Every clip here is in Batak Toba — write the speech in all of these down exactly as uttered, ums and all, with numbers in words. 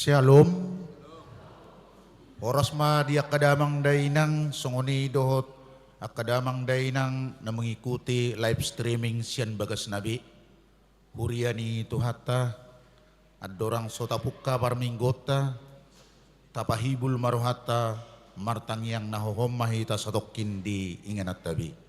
Shalom. Horas ma di angka damang dainang, songon i dohot angka damang dainang na mengikuti live streaming sian bagas nami. Huria ni Tuhanta, andorang so tapungka parmingguonta, tapahibul ma rohanta, martangiang na hohom ma hita satongkin di ingananta be.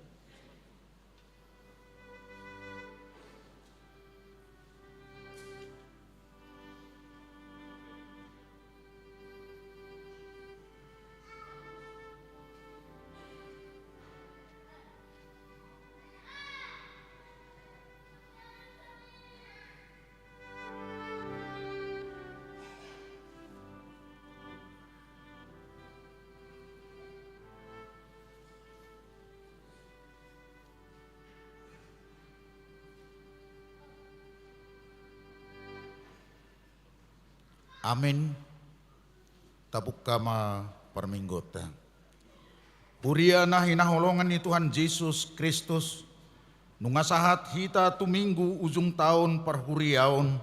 Amen. Tapungka ma parmingguonta. Huria na hinaholongan ni Tuhan Jesus Kristus, nunga sahat hita tu Minggu ujung taon parhuriaon,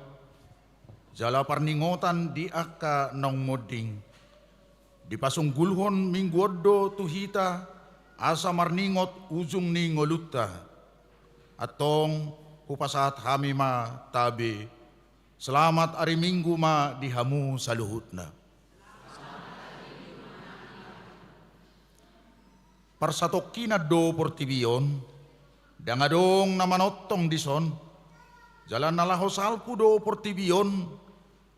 jala parningotan di angka naung monding. Dipasunggulhon Minggu on do tu hita, asa marningot ujung ni ngolunta. Antong, hupasahat hami ma tabe. Selamat ari Minggu ma di hamu saluhutna. Parsatongkinan do portibi on, ndang adong na manongtong dison, jala na laho salpu do portibi on,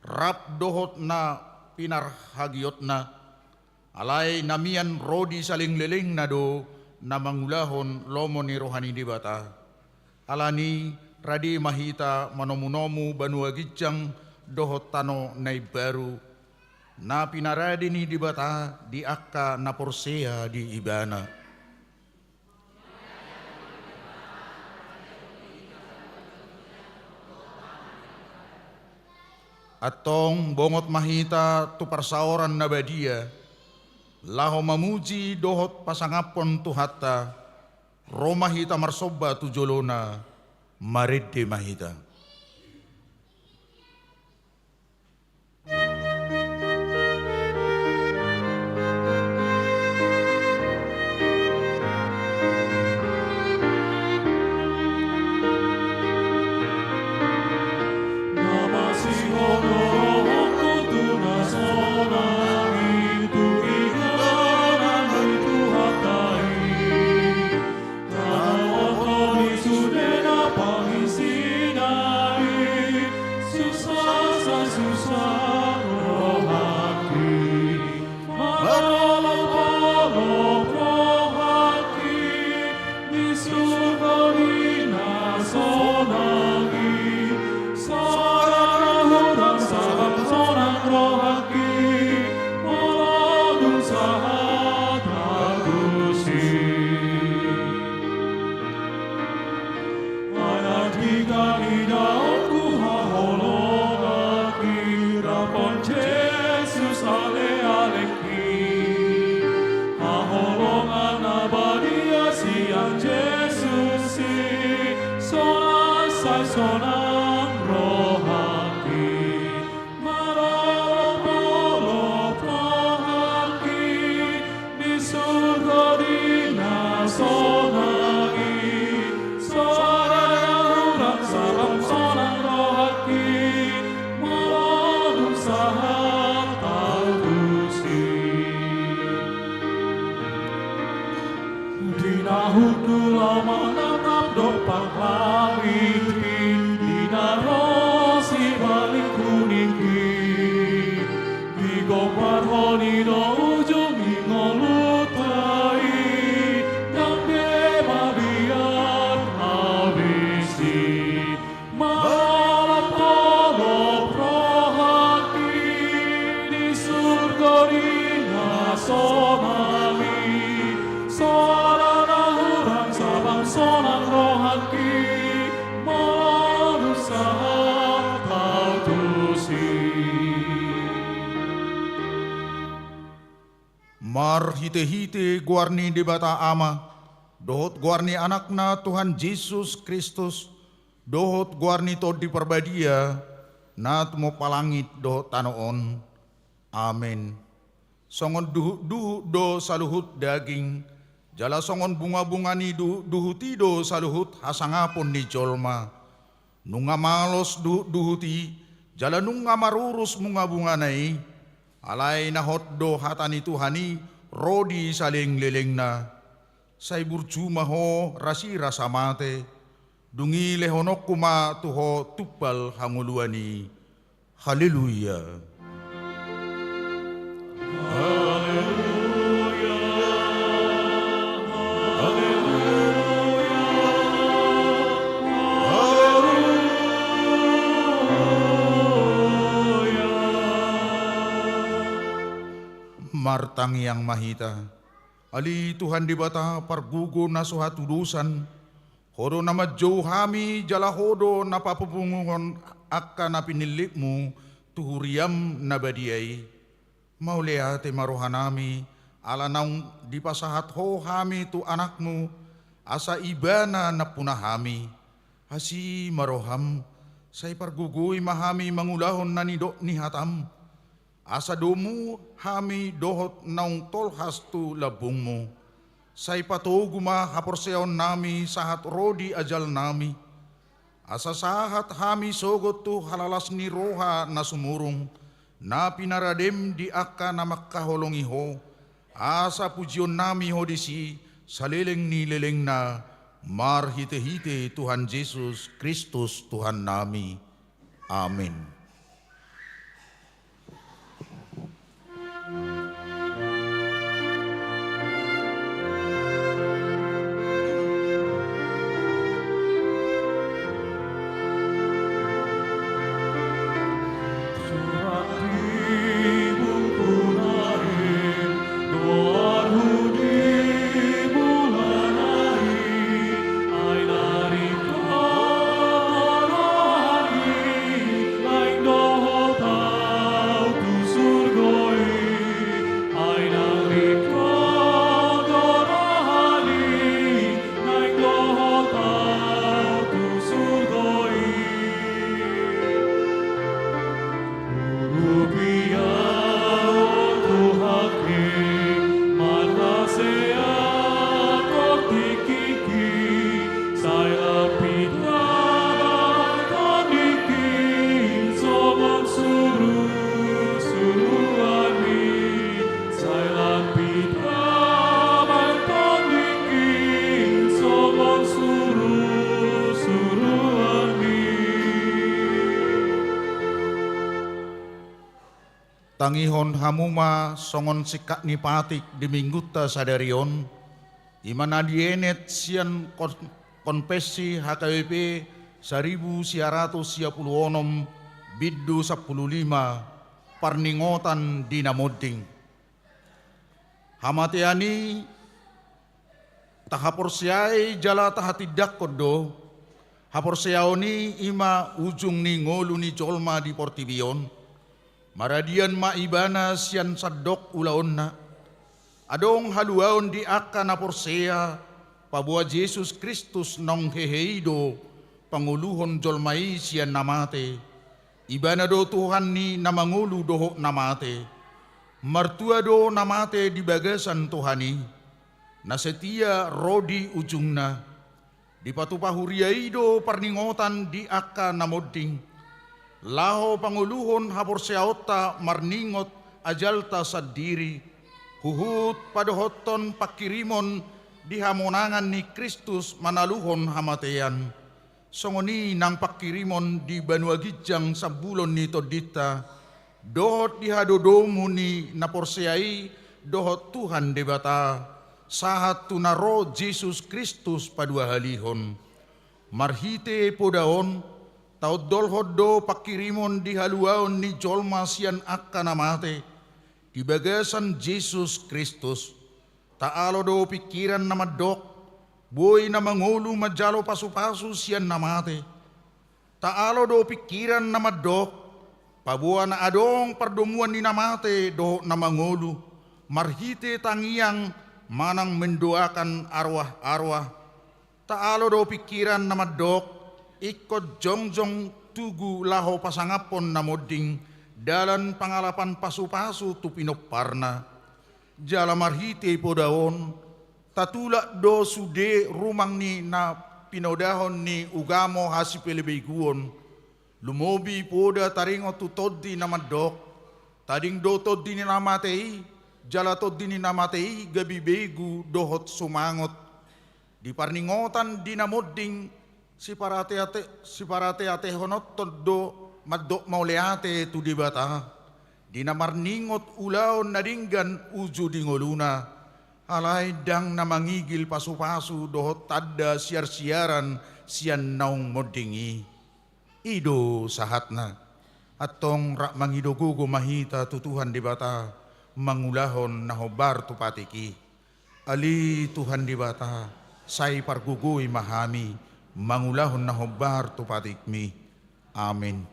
rap dohot na pinarhagiotna, alai na mian ro di salelenglelengna do na mangulahon lomo ni roha ni Debata. Alani, rade ma hita manomunomu banua ginjang dohot tano na imbaru, na pinarade ni Debata di angka na porsea di Ibana. Antong bongot ma hita tu parsaoran na badia, laho mamuji dohot pasangaphon Tuhanta, ro ma hita marsomba tu jolona, marende ma hita. Marhitehite goar ni Debata Ama, dohot goar ni Anakna Tuhan Jesus Kristus, dohot goar ni Tondi Parbadia, Na tumompa langit dohot tano on. Amen. Songon duhutduhut do saluhut daging, jala songon bungabunga ni duhutduhut i do saluhut hasangapon ni jolma. Nunga malos duhutduhut i, jala nunga marurus bungabungana i, alai na hot do hata ni Tuhan i ro di salelenglelengna. Sai burju ma ho rasirasa mate, dung i lehononku ma tu ho tumpal hangoluan i. Haleluya. Haleluya. Haleluya. Haleluya. Martangiang ma hita. Ale Tuhan Debata, pargogo na so hatudosan, Ho do na manjou hami, jala Ho do na papunguhon angka na pinillitmu tu huriam na badia i. Mauliate ma rohanami, ala naung dipasahat Ho hami tu Anakmu, asa Ibana nampuna hami. Asi ma roham, sai pargogoi ma hami mangulahon na nidok ni hatam. Asa domu hami dohot naung tolhas tu lambungmu. Sai patogu ma haporseaonnami sahat ro di ajalnami. Asa sahat hami sogot tu halalas ni roha na sumurung, na pinaradem di angka na mangkaholongi Ho. Asa pujionnami Ho disi saleleng ni lelengna, marhitehite Tuhan Jesus Kristus Tuhannami. Amin. Tangihon hamu ma songon singkat ni patik di minggunta sadari on, i ma na dienet sian kon-, konfessi H K B P saribu sia ratus sia pulu onom, bindu sampulu lima, parningotan di na monding. Hamatean i tahaporseai jala tahatindangkon do. Haporseaon i i ma ujung ni ngolu ni jolma di portibi on. Maradian ma ibana sian sandok ulaonna. Adong haluaon di angka na porsea, paboa Jesus Kristus naung hehe i do pangoluhon jolma i sian na mate. Ibana do Tuhan ni na mangolu dohot na mate. Martua do na mate di bagasan Tuhan i, na setia ro di ujungna. Dipatupa huria i do parningotan di angka na monding, laho pangoluhon haporseaonta marningot ajalta sandiri, huhut padohothon pangkirimon di hamonangan ni Kristus manaluhon hamatean. Songon i nang pangkirimon di banua ginjang sambulon ni tondinta, dohot di hadodomu ni na porsea i dohot Tuhan Debata, sahat tu na ro Jesus Kristus paduahalihon. Marhite poda on, taondolhon do pangkirimon di haluaon ni jolma sian angka na mate, di bagasan Jesus Kristus. Taalo do pingkiran na mandok, boi na mangolu manjalo pasupasu sian na mate. Taalo do pingkiran na mandok, paboa na adong pardomuan ni na mate dohot na mangolu, marhite tangiang manang mendoakan arwah-arwah. Taalo do pingkiran na mandok, ingkon jongjong tugu laho pasangaphon na monding dalan pangalapan pasupasu tu pinomparna. Jala marhite poda on, tatulak do sude rumang ni na pinodahon ni ugamo hasipelebeguon. Lumobi poda taringot tu tondi na mandok: Tading do tondi ni na mate i, jala tondi ni na mate i gabe begu dohot sumangot. Di parningotan di na monding, siparateate-, siparateatehononhon do mandok mauliate tu Debata di na marningot ulaon na denggan uju di ngoluna, alai ndang na mangigil pasupasu dohot tanda siarsiaran sian naung monding i. I do sahatna. Antong rap mangido gogo ma hita tu Tuhan Debata mangulahon na hombar tu patik i. Ale Tuhan Debata, sai pargogoi ma hami mangulahon na hombar tu patikmi. Amin.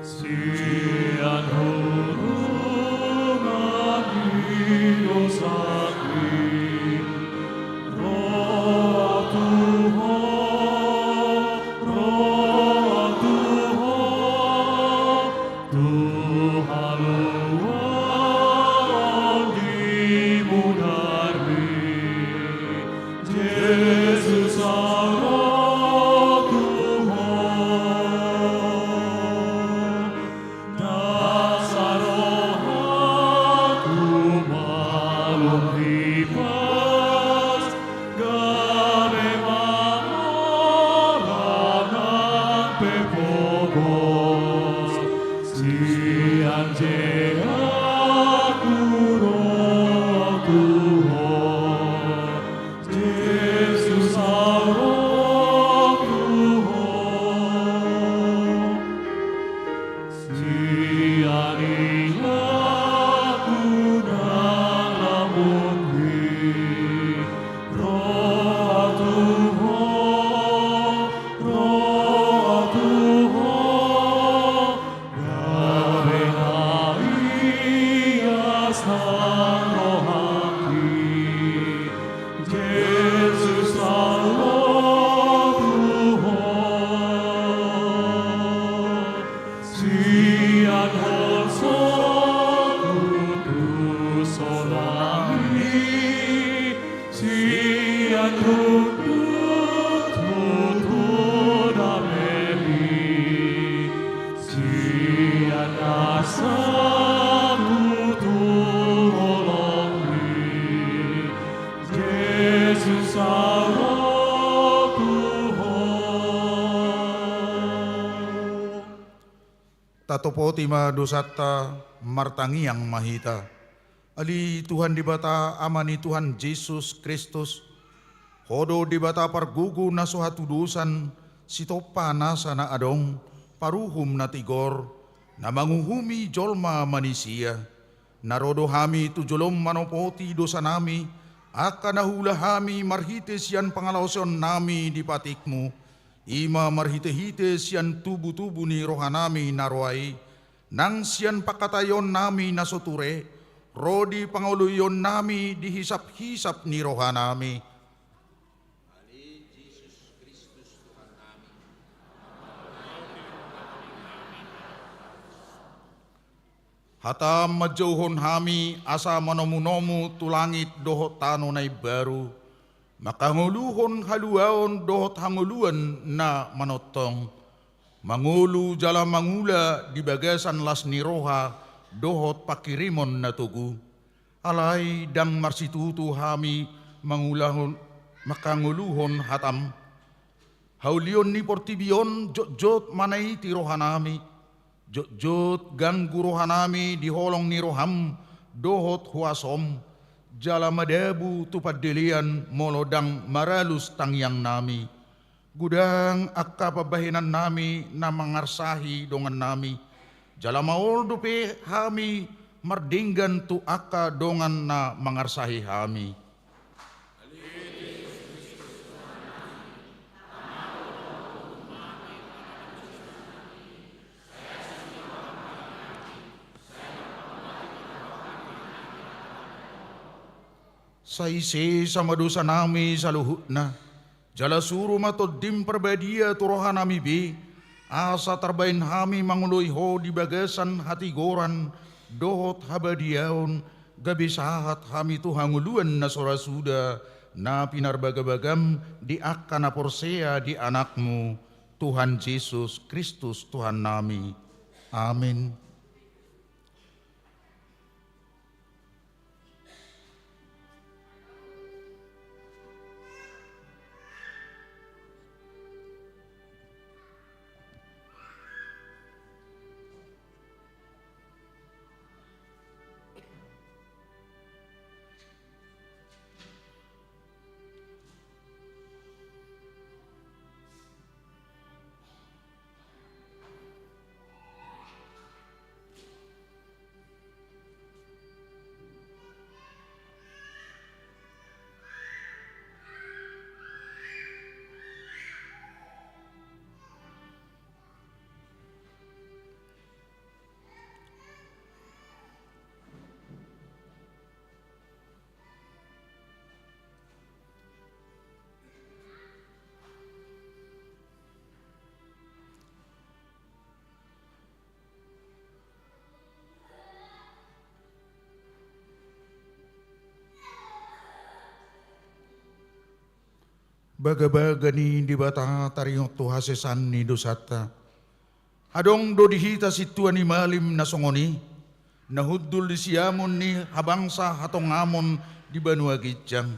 Sian hurungan ni dosangki, ro au tu Ho, ro au tu Ho, tu haluaon di mudarmi. Jesus, au ro tu Ho. Nasa rohangku malum hipas, gabe mamora nang pe pogos. Sian je au ro tu Ho, Jesus, au ro tu Ho. Sian i laku nang lamungki, ro au tu Ho, ro au tu Ho, gabe na ias nang rohangki. Jesus, au ro tu Ho. Sian holsonku tu solangki, sian rungkuthu tu damemi, sian nasaku tu holongmi, Jesus, au ro tu Ho. Tatopoti ma dosanta, martangiang ma hita. Ale Tuhan Debata, Ama ni Tuhan Jesus Kristus, Ho do Debata pargogo na so hatudosan, sitompa nasa na adong, paruhum na tigor, na manguhumi jolma manisia. Na ro do hami tu jolom manopoti dosanami, angka na huula hami marhite sian pangalaosion nami di patikmu, i ma marhitehite sian tubutubu ni rohanami na roa i, nang sian pangkataionnami na so ture, ro di pangoloionnami di hisaphisap ni rohanami. Ale Jesus Kristus Tuhannami. Hatam manjouhon hami asa manomunomu tu langit dohot tano na imbaru, mangkangoluhon haluaon dohot hangoluan na manongtong, mangolu jala mangula di bagasan las ni roha dohot panghirimon na togu. Alai ndang marsitutu hami mangulahon, mangkangoluhon hatam. Haulion ni portibi on jotjot manaiti rohanami, jotjot ganggu rohanami di holong ni roham dohot huasom, jala madabu tu pandelean molo ndang maralus tangiangnami. Godang angka pambahenannami na mangarsahi dongannami, jala maol dope hami mardenggan tu angka dongan na mangarsahi hami. Ale Jesus Kristus Tuhannami, amanghu do Sai sesa ma dosanami saluhutna, jala suru ma Tondim Parbadia tu rohanami be, asa tarbahen hami mangoloi Ho di bagasan hatigoran dohot habadiaon, gabe sahat hami tu hangoluan na so ra suda, na pinarbagabagam di angka na porsea di Anakmu, Tuhan Jesus Kristus Tuhannami. Amin. Bagabaga ni Debata taringot tu hasesaan ni dosanta. Adong do di hita sintua ni malim na songon i, na hundul di siamun ni habangsa hatongamon di banua ginjang.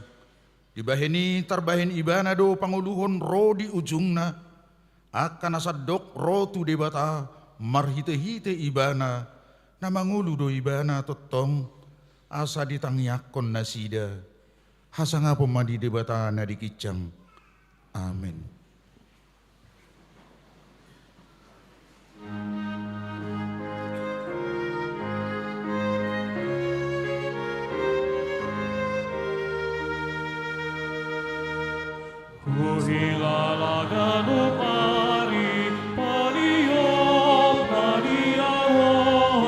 Dibahen i tarbahen Ibana do pangoluhon ro di ujungna. Angka na sandok ro tu Debata marhitehite Ibana, na mangolu do Ibana tongtong, asa ditangiangkon nasida. Hasangapon ma di Debata na di ginjang. Amen. Huhilala ganup ari paliop na di ahu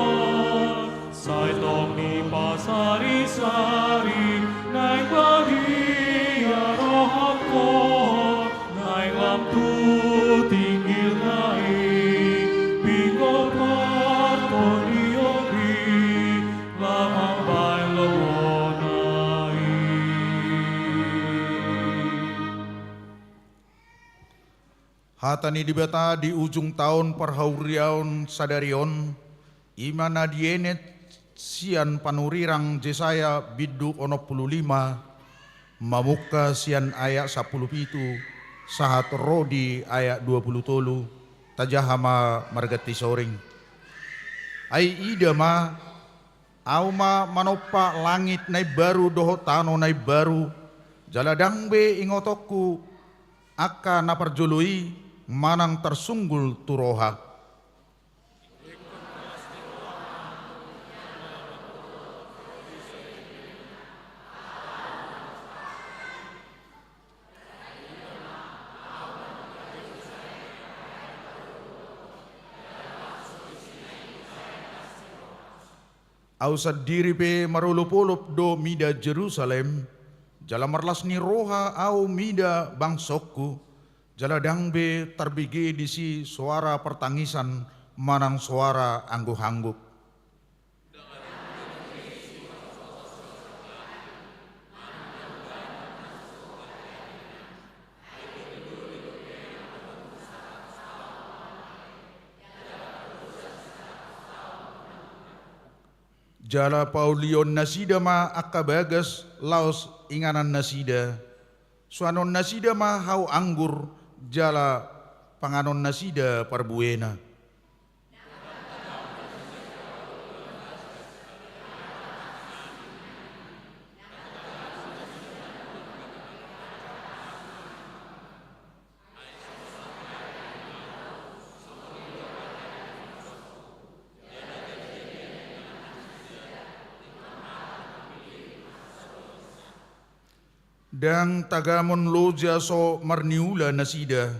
on, sai tong ni pasarisari naeng badia rohangku, naeng lam tu tinggilna i, pinggol partondion i, lam mambahen lomona i. Hata ni Debata di ujung taon parhauriaon sadari on, i ma na dienet sian panurirang Jesaya bindu onom pulu lima, mamungka sian ayat sampulu pitu, sahat ro di ayat dua pulu tolu, tajaha ma marganti soring. Ai ida ma, Ahu ma manompa langit na imbaru dohot tano na imbaru, jala ndang be ingotonku angka na parjolo i manang tarsunggul tu roha. Ahu sandiri pe marolopolop do mida Jerusalem, jala marlas ni roha ahu mida bangsongku, jala ndang be tarbege disi soara partangisan manang soara angguhangguk. Jala paulihon nasida ma angka bagas laos inganan nasida. Suanon nasida ma hau anggur, jala panganon nasida parbuena. Ndang tagamon loja so marniula nasida,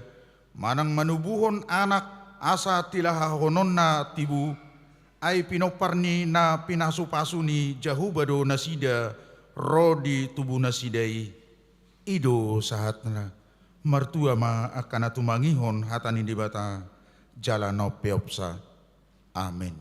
manang manubuhon anak asa tilahahononna tibu, ai pinompar ni na pinasupasu ni Jahowa do nasida ro di tubu nasida i, i do sahatna. Martua ma angka na tumangihon hata ni Debata jala na umpeopsa. Amen.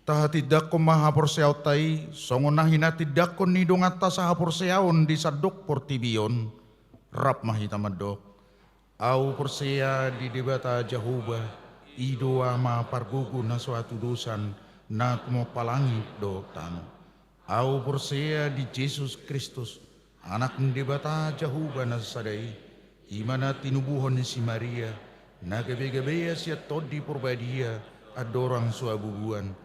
Tahatindangkon ma haporseaonta i songon na hinatindangkon ni donganta sahaporseaon di sandok portibi on. Rap ma hita mandok: Ahu porsea di Debata Jahowa, i do Ama pargogo na so hatudosan, na tumompa langit dohot tano. Ahu porsea di Jesus Kristus, Anak ni Debata Jahowa na sada i, i ma na tinubuhon ni si Maria, na gabe-gabea sian Tondi Porbadia, andorang so habubuan.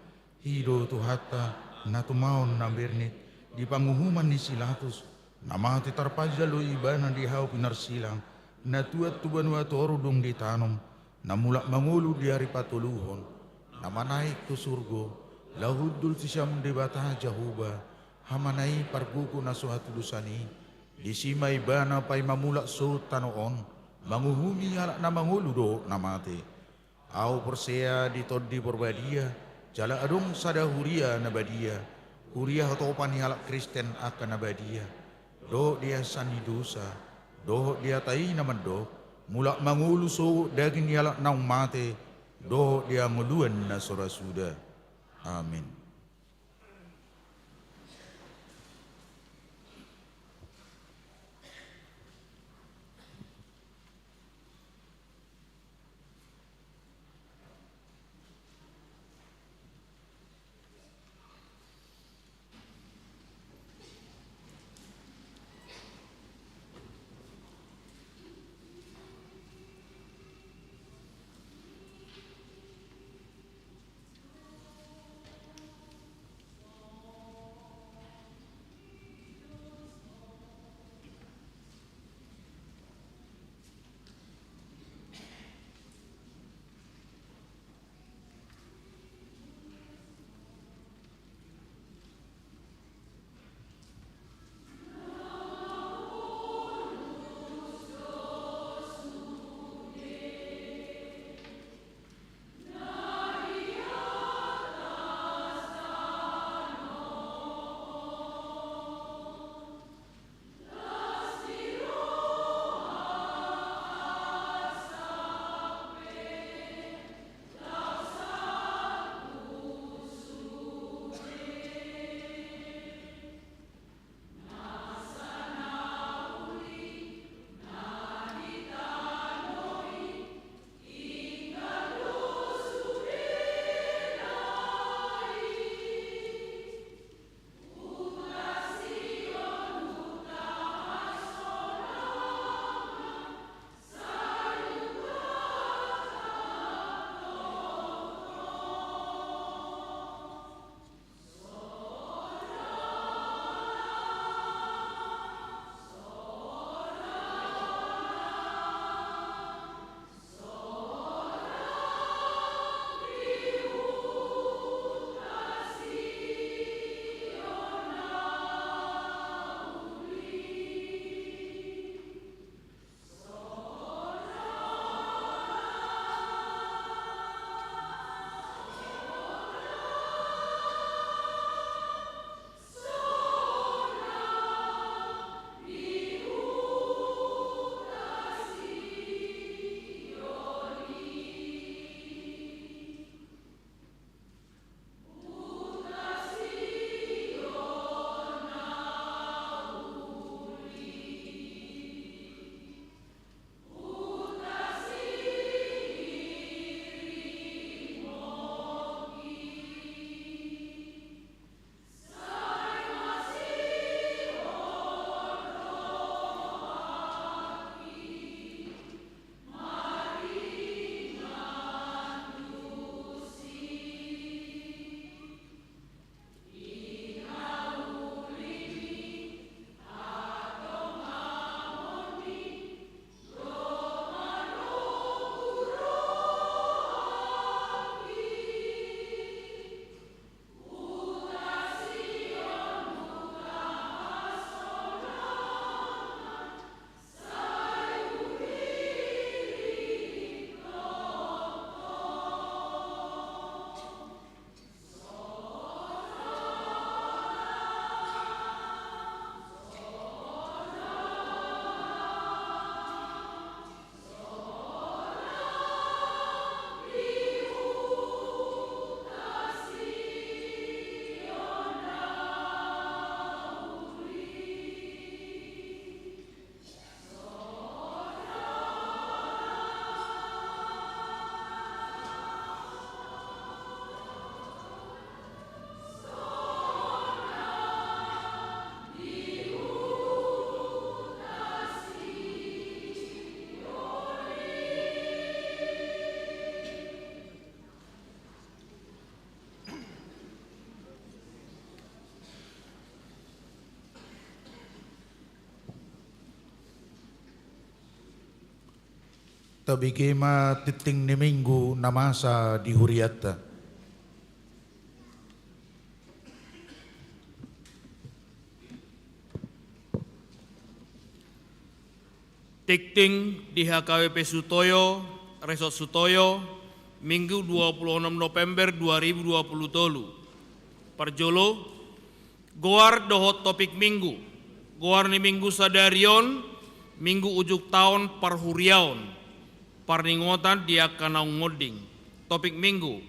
I do Tuhanta, na tumaon na bernit di panguhuman ni si Latus, na mate tarpajal do Ibana di hau pinarsilang, na tuat tu banua toru dung ditanom, na mulak mangolu di ari patoluhon, na manaek tu surgo, laho hundul sian Debata Jahowa, Hamana i pargogo na so hatudosan i. Disi ma Ibana paima mulak sohot tano on, manguhumi halak na mangolu dohot na mate. Ahu porsea di Tondi Porbadia, jala adong sada huria na badia, huria hatopan ni halak Kristen angka na badia, dohot di hasesaan ni dosa, dohot di hata i na mandok, mulak mangolu sohot daging ni halak naung mate, dohot di hangoluan na so ra suda. Amin. Tabege ma tingting ni Minggu na masa di hurianta. Tingting di H K B P Sutoyo, Resort Sutoyo, Minggu dua puluh enam November dua ribu dua puluh tolu. Parjolo, goar dohot topik Minggu. Goar ni Minggu sadari on, Minggu ujung taon parhuriaon. Parningotan di angka naung monding. Topik Minggu: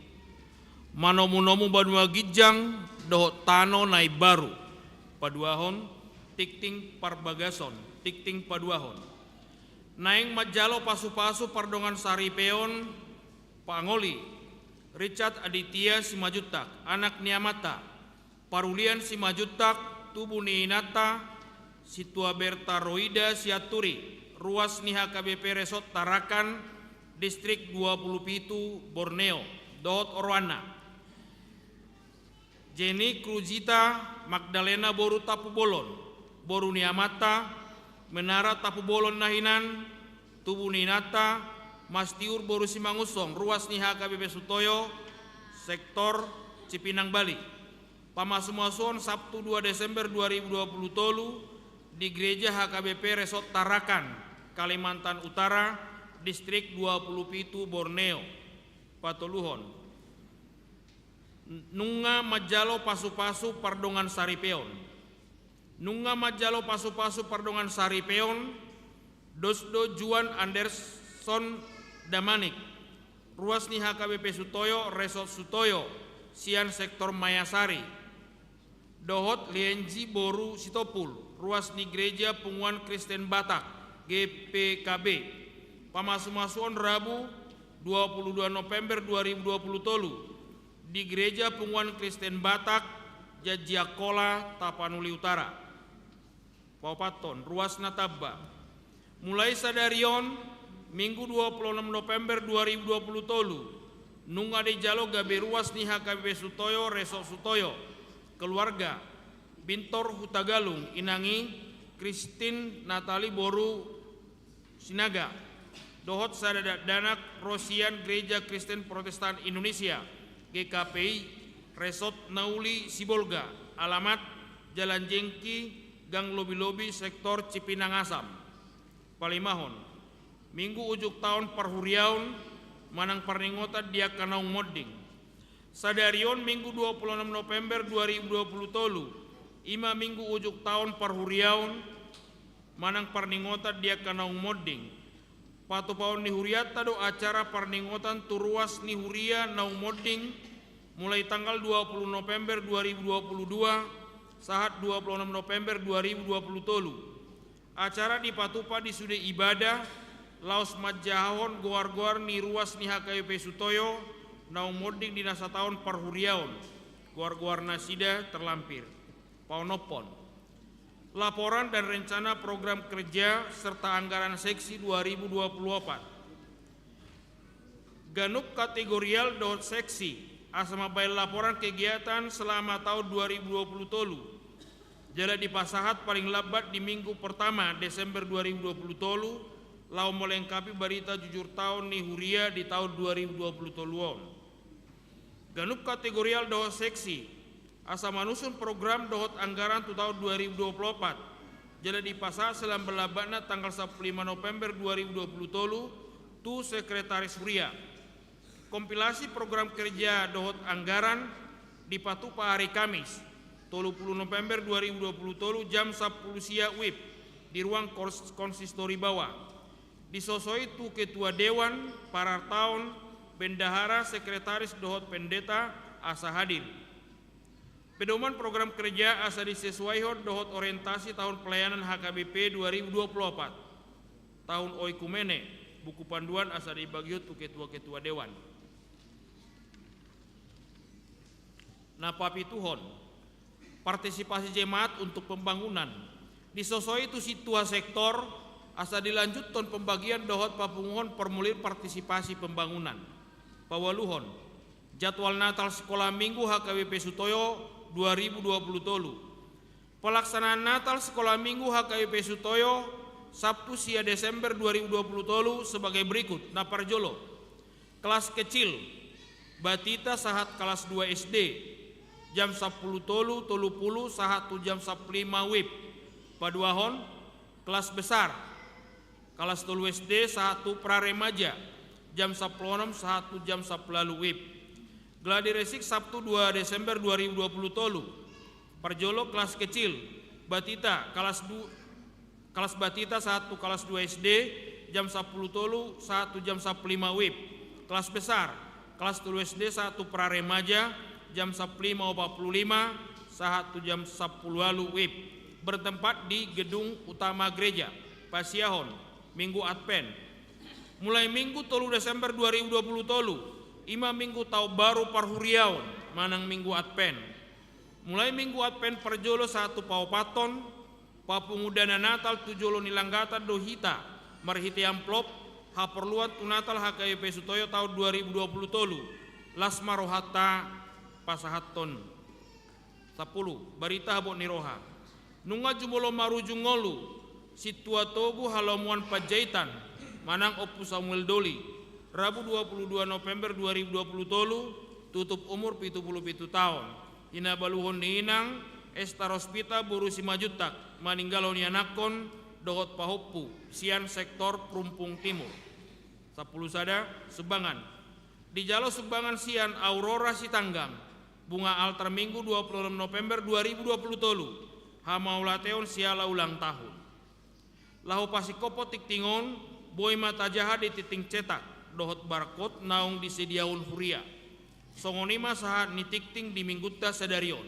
manomunomu banua ginjang dohot tano na imbaru. Paduahon, tingting parbagason, tingting paduahon. Naeng manjalo pasupasu pardongan saripeon pangoli Richard Aditya Simanjuntak, anak ni amanta, parulian Simanjuntak, tubu ni inanta Situaberta Roida Sianturi, ruas ni H K B P Resort Tarakan, Distrik dua puluh pitu, Borneo, dohot oroanna. Jenny Cruzita Magdalena boru Tampubolon, boru ni amanta Menara Tampubolon na hinan, tubu ni inanta Mastiur boru Simangunsong, ruas ni H K B P Sutoyo, sektor Cipinang Bali. Pamasumasuon Sabtu dua Desember dua ribu dua puluh tolu di Gereja H K B P Resort Tarakan, Kalimantan Utara, Distrik dua puluh pitu, Borneo. Patoluhon, nunga manjalo pasupasu pardongan saripeon. Nunga manjalo pasupasu pardongan saripeon, dos do Juan Anderson Damanik, ruas ni H K B P Sutoyo, Resort Sutoyo, sian sektor Mayasari, dohot Lienji boru Sitompul, ruas ni Gereja Punguan Kristen Batak, G P K B. Pamasumasuon Rabu dua puluh dua November dua ribu dua puluh tolu di Gereja Punguan Kristen Batak, Janji Angkola, Tapanuli Utara. Paopathon, ruas na tamba. Mulai sadari on, Minggu dua puluh enam November dua ribu dua puluh tolu, nunga dijalo gabe ruas ni H K B P Sutoyo, Resort Sutoyo, keluarga Bintor Hutagalung, inang i Christine Natali boru Sinaga, dohot sada dakdanak ro sian Gereja Kristen Protestan Indonesia, G K P I, Resort Nauli Sibolga, alamat Jalan Jengki, Gang Lobi-lobi, sektor Cipinang Asam. Palimahon, Minggu ujung taon parhuriaon manang parningotan di angka naung monding. Sadari on Minggu dua puluh enam November dua ribu dua puluh tolu, i ma Minggu ujung taon parhuriaon manang parningotan di angka naung monding. Patupaon ni hurianta do acara parningotan tu ruas ni huria naung monding, mulai tanggal dua puluh November dua ribu dua puluh dua sahat dua puluh enam November dua ribu dua puluh tolu. Acara dipatupa di sude ibadah, laos manjahahon goar-goar ni ruas ni H K B P Sutoyo naung monding di na sataon parhuriaon, goar-goar nasida terlampir. Paonomhon, laporan dan rencana program kerja serta anggaran seksi dua ribu dua puluh empat. Ganup kategorial dohot seksi asa mambahen laporan kegiatan selama taon dua ribu dua puluh tolu, jala dipasahat paling lambat di Minggu pertama Desember dua ribu dua puluh tolu, laho melengkapi barita jujur taon ni huria di taon dua ribu dua puluh tolu on. Ganup kategorial dohot seksi asa manusun program dohot anggaran tu taon dua ribu dua puluh empat, jala dipasahat selambat-lambatna tanggal sampulu lima November dua ribu dua puluh tolu tu Sekretaris Huria. Kompilasi program kerja dohot anggaran dipatupa ari Kamis, tolu puluh November dua ribu dua puluh tolu, jam sampulu sia WIB, di ruang kons-, konsistori bawah. Disosoi tu Ketua Dewan, Parartaon, Bendahara, Sekretaris dohot Pendeta asa hadir. Pedoman program kerja asa disesuaihon dohot orientasi taon pelayanan H K B P dua ribu dua puluh empat. Taon oikumene, buku panduan asa dibagihon tu ketua-ketua dewan. Na papituhon, partisipasi jemaat untuk pembangunan. Disosoi tu sintua sektor, asa dilanjuthon pembagian dohot papunguhon formulir partisipasi pembangunan. Paualuhon, jadwal Natal Sekolah Minggu H K B P Sutoyo dua ribu dua puluh tolu. Pelaksanaan Natal Sekolah Minggu H K B P Sutoyo Sabtu sia Desember dua ribu dua puluh tolu sebagai berikut. Na parjolo, kelas kecil, Batita sahat kelas dua S D, jam sampulu tolu tolu pulu sahat tu jam sampulu lima wib. Paduahon, kelas besar, kelas tolu S D sahat tu pra remaja, jam sampulu onom sahat tu jam sampulu ualu wib. Gladi resik Sabtu dua Desember dua ribu dua puluh tolu. Parjolo, kelas kecil, Batita, kelas du-, kelas Batita sahat tu kelas dua S D, jam sampulu tolu sahat tu jam sampulu lima wib. Kelas besar, kelas tolu S D sahat tu pra remaja, jam sampulu lima opat pulu lima sahat tu jam sampulu ualu wib. Bertempat di gedung utama gereja. Pasiahon, Minggu Advent. Mulai Minggu tolu Desember dua ribu dua puluh tolu, i ma Minggu Taon Baru Parhuriaon, manang Minggu Advent. Mulai Minggu Advent parjolo sahat tu paopathon, papunguan dana Natal tu jolo ni langgatan do hita, marhite amplop, haporluan tu Natal H K B P Sutoyo taon dua ribu dua puluh tolu, las ma rohanta pasahathon. Sampulu, barita habot ni roha. Nunga jumolo marujung ngolu, Sintua Togu Halomoan Panjaitan, manang Ompu Samuel Doli, Rabu dua puluh dua November dua ribu dua puluh tolu, tutup umur pitu puluh pitu taon. Hinabaluhon ni inang, Esta Rospita boru Simanjuntak, maninggalhon ianakhon, dohot pahompu, sian sektor Perumpung Timur. Sampulu sada, sumbangan. Dijalo sumbangan sian Aurora Sitanggang, bunga altar Minggu dua puluh onom November dua ribu dua puluh tolu, hamauliateon siala ulang tahun. Laho pasingkophon tingting on, boi ma tajaha di tingting cetak, dohot barcode naung disediahon huria. Songon i ma sahat ni tingting di Minggunta sadari on.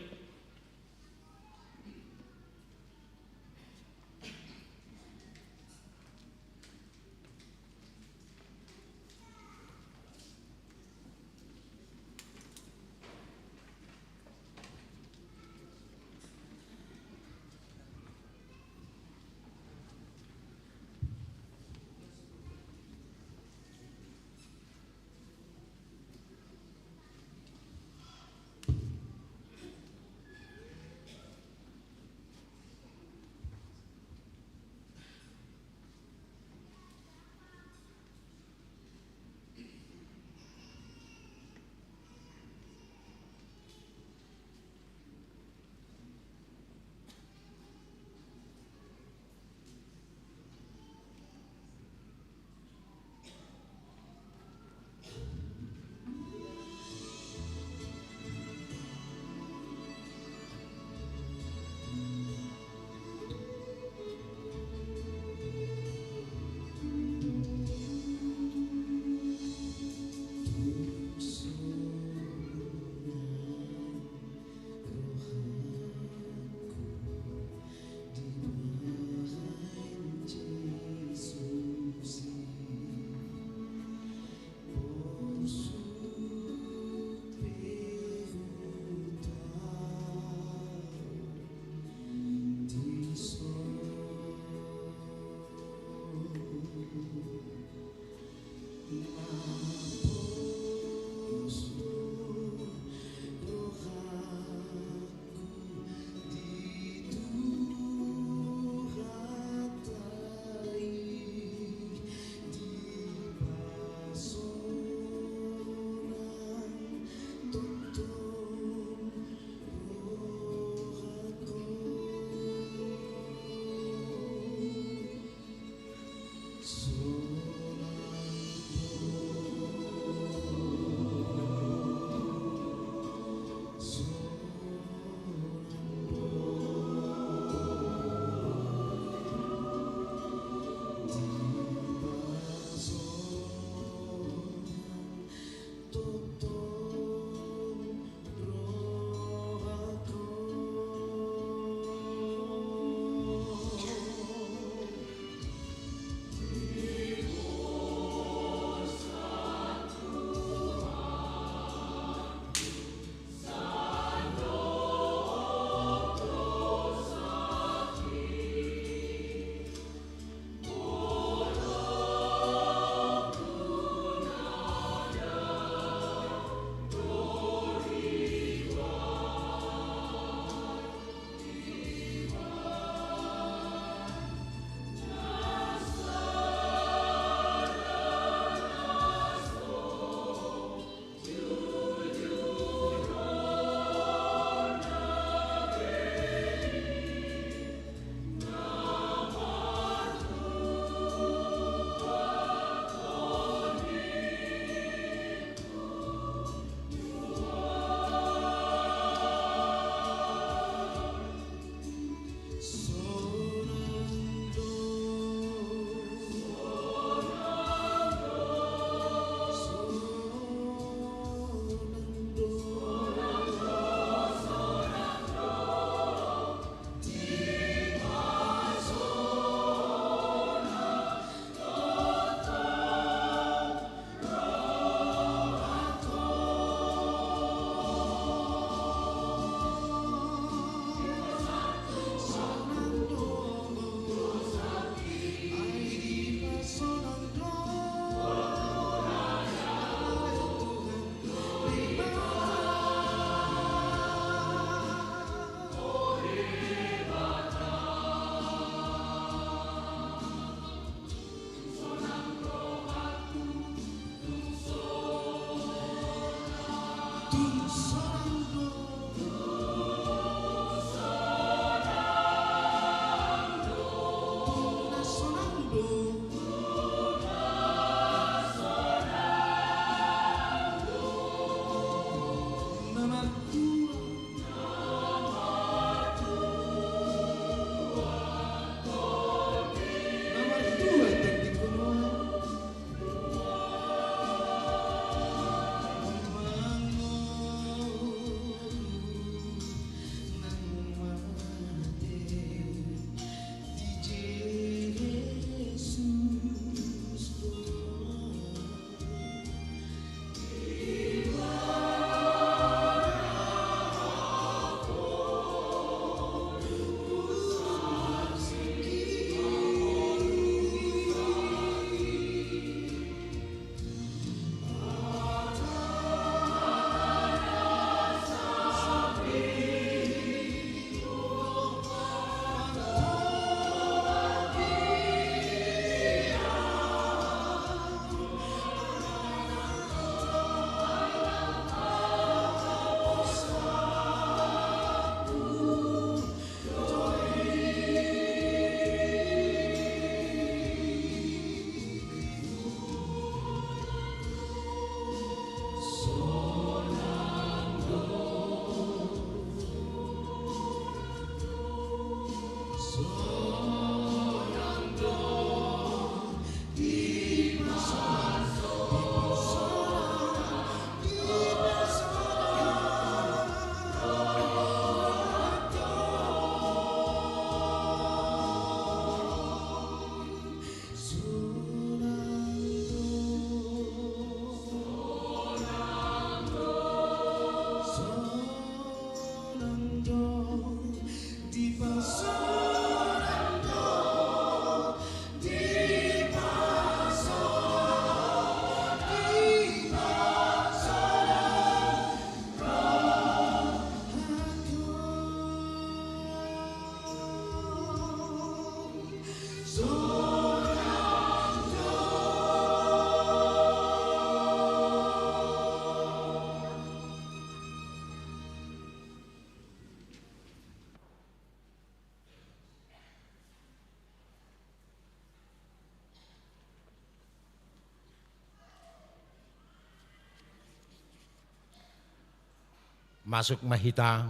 Masuk ma hita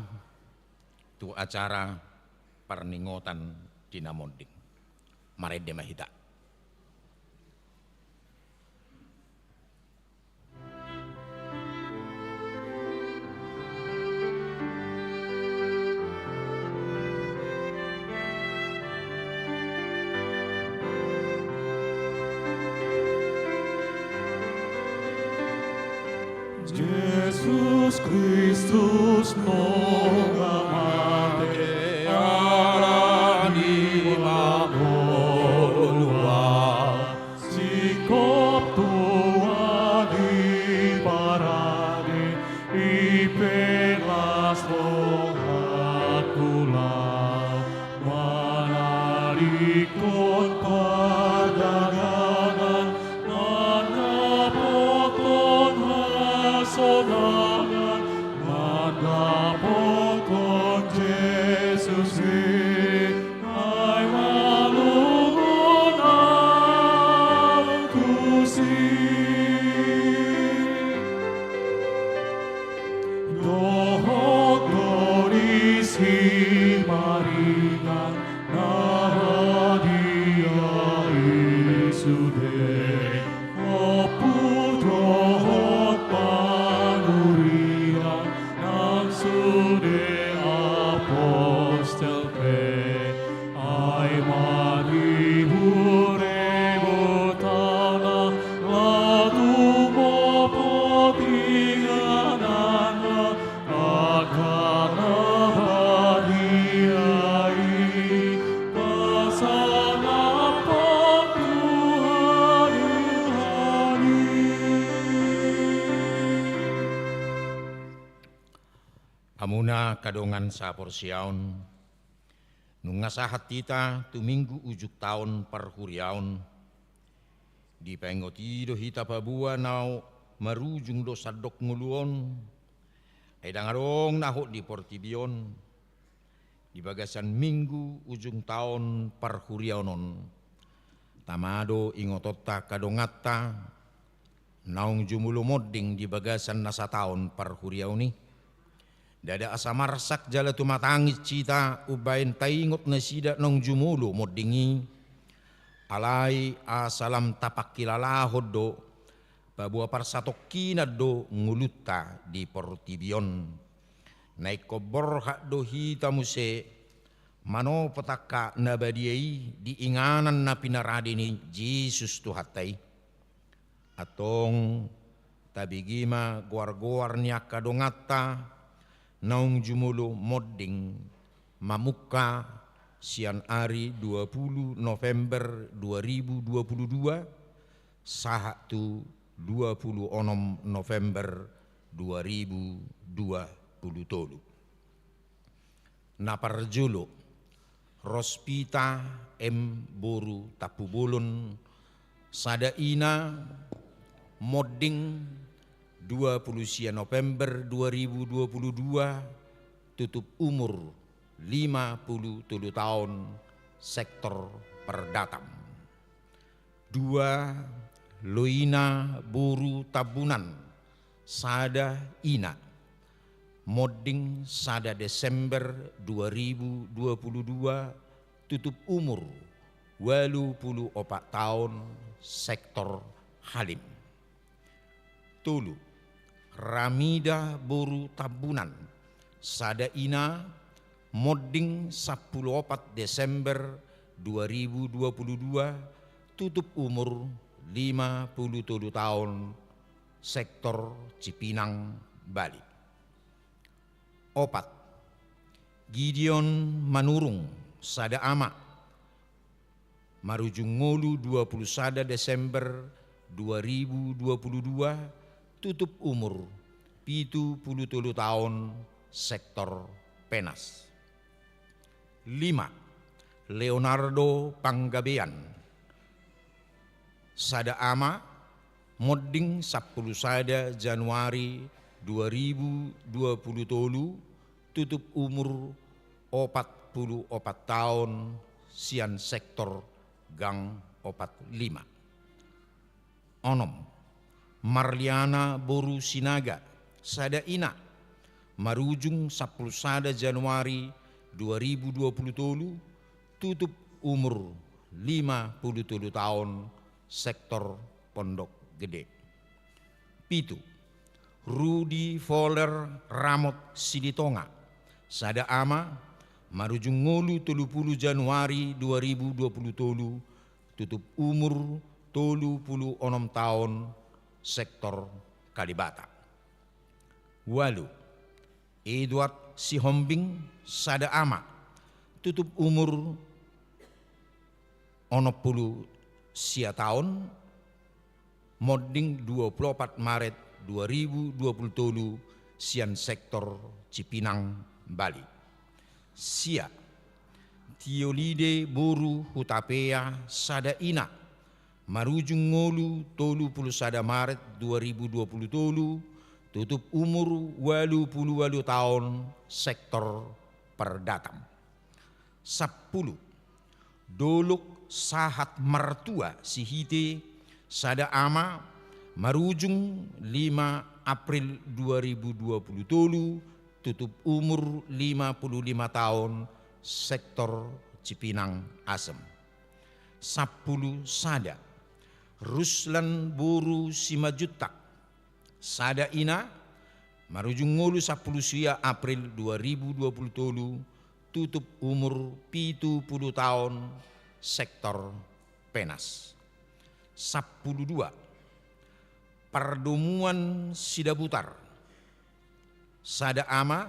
tu acara parningotan di na monding. Marende ma hita. Jesus Kristus nunga mate, ala ni mangolu Au, singkop tua di parade, ipe las rohangku laho manadingkon pardagangan, mandapothon hasonangan, mandapothon Jesus i, ai malungun au tusi. Dohot do disi maringan na radia i sude, ompu dohot panurirang nang sude apostel pe. Ai ma di huria ni Debata laho tumopot ingananna, angka na badia i pasangaphon tu haluaon i. Hamuna angka dongan saporseaon, nunga sahat hita tu Minggu ujung taon parhuriaon. Dipaingot i do hita paboa na marujung do sandok ngolu on, ai ndang adong na hot di portibi on. Di bagasan Minggu ujung taon parhuriaon on, tama do ingotonta angka donganta naung jumolo monding di bagasan na sataon parhuriaon i. Ndada asa marsak jala tumatangis hita umbahen taingot nasida naung jumolo monding i, alai asa lam tapangkilalahon do paboa parsatongkinan do ngolunta di portibi on. Na ingkon borhat do hita muse manopot angka na badia i di inganan na pinarade ni Jesus Tuhanta i. Antong tabege ma goar-goar ni angka donganta naung jumolo monding mamungka sian ari dua puluh November dua ribu dua puluh dua sahat tu dua puluh onom November dua ribu dua puluh tolu. Na parjolo, Rospita M boru Tampubolon, sada ina, monding dua puluh sia November dua ribu dua puluh dua, tutup umur lima puluh tolu taon, sektor Perdatam. Dua, Loina boru Tambunan, sada ina, monding sada Desember dua ribu dua puluh dua, tutup umur ualu puluh opat taon, sektor Halim. Tolu, Ramida boru Tambunan, sada ina, monding sampulu opat Desember dua ribu dua puluh dua, tutup umur lima puluh tolu taon, sektor Cipinang, Bali. Opat, Gideon Manurung, sada ama, marujung ngolu dua puluh sada Desember dua ribu dua puluh dua, tutup umur pitu puluh tolu taon, sektor Penas. Lima, Leonardo Panggabean, sada ama, monding sampulu sada Januari dua ribu dua puluh tolu, tutup umur opat puluh opat taon, sian sektor Gang opat lima. Onom, Marliana boru Sinaga, sada ina, Marujung sampulu sada Januari dua ribu dua pulu tolu, tutup umur lima pulu tolu taon, sektor Pondok Gede. Pitu, Rudi Voller Ramot Silitonga, sada ama, marujung ngolu tolu pulu Januari dua ribu dua pulu tolu, tutup umur tolu pulu onom taon, sektor Kalibata. Ualu, Edward Sihombing, sada ama, tutup umur onom pulu sia taon, monding dua pulu opat Maret dua ribu dua pulu tolu, sian sektor Cipinang, Bali. Sia, Tiolide boru Hutapea, sada ina, marujung ngolu tolu pulu sada Maret dua ribu dua pulu tolu, tutup umur ualu pulu ualu taon, sektor Pardatam. Sampulu, Dolok sahat martua Sihite, sada ama, marujung lima April dua ribu dua pulu tolu, tutup umur lima pulu lima taon, sektor Cipinang, Asem. Sampulu sada, Ruslan boru Simanjuntak, sada ina, marujung ngolu sampulu sia April dua ribu dua pulu tolu, tutup umur pitu pulu taon, sektor Penas. Sampulu dua, Pardomuan Sidabutar, sada ama,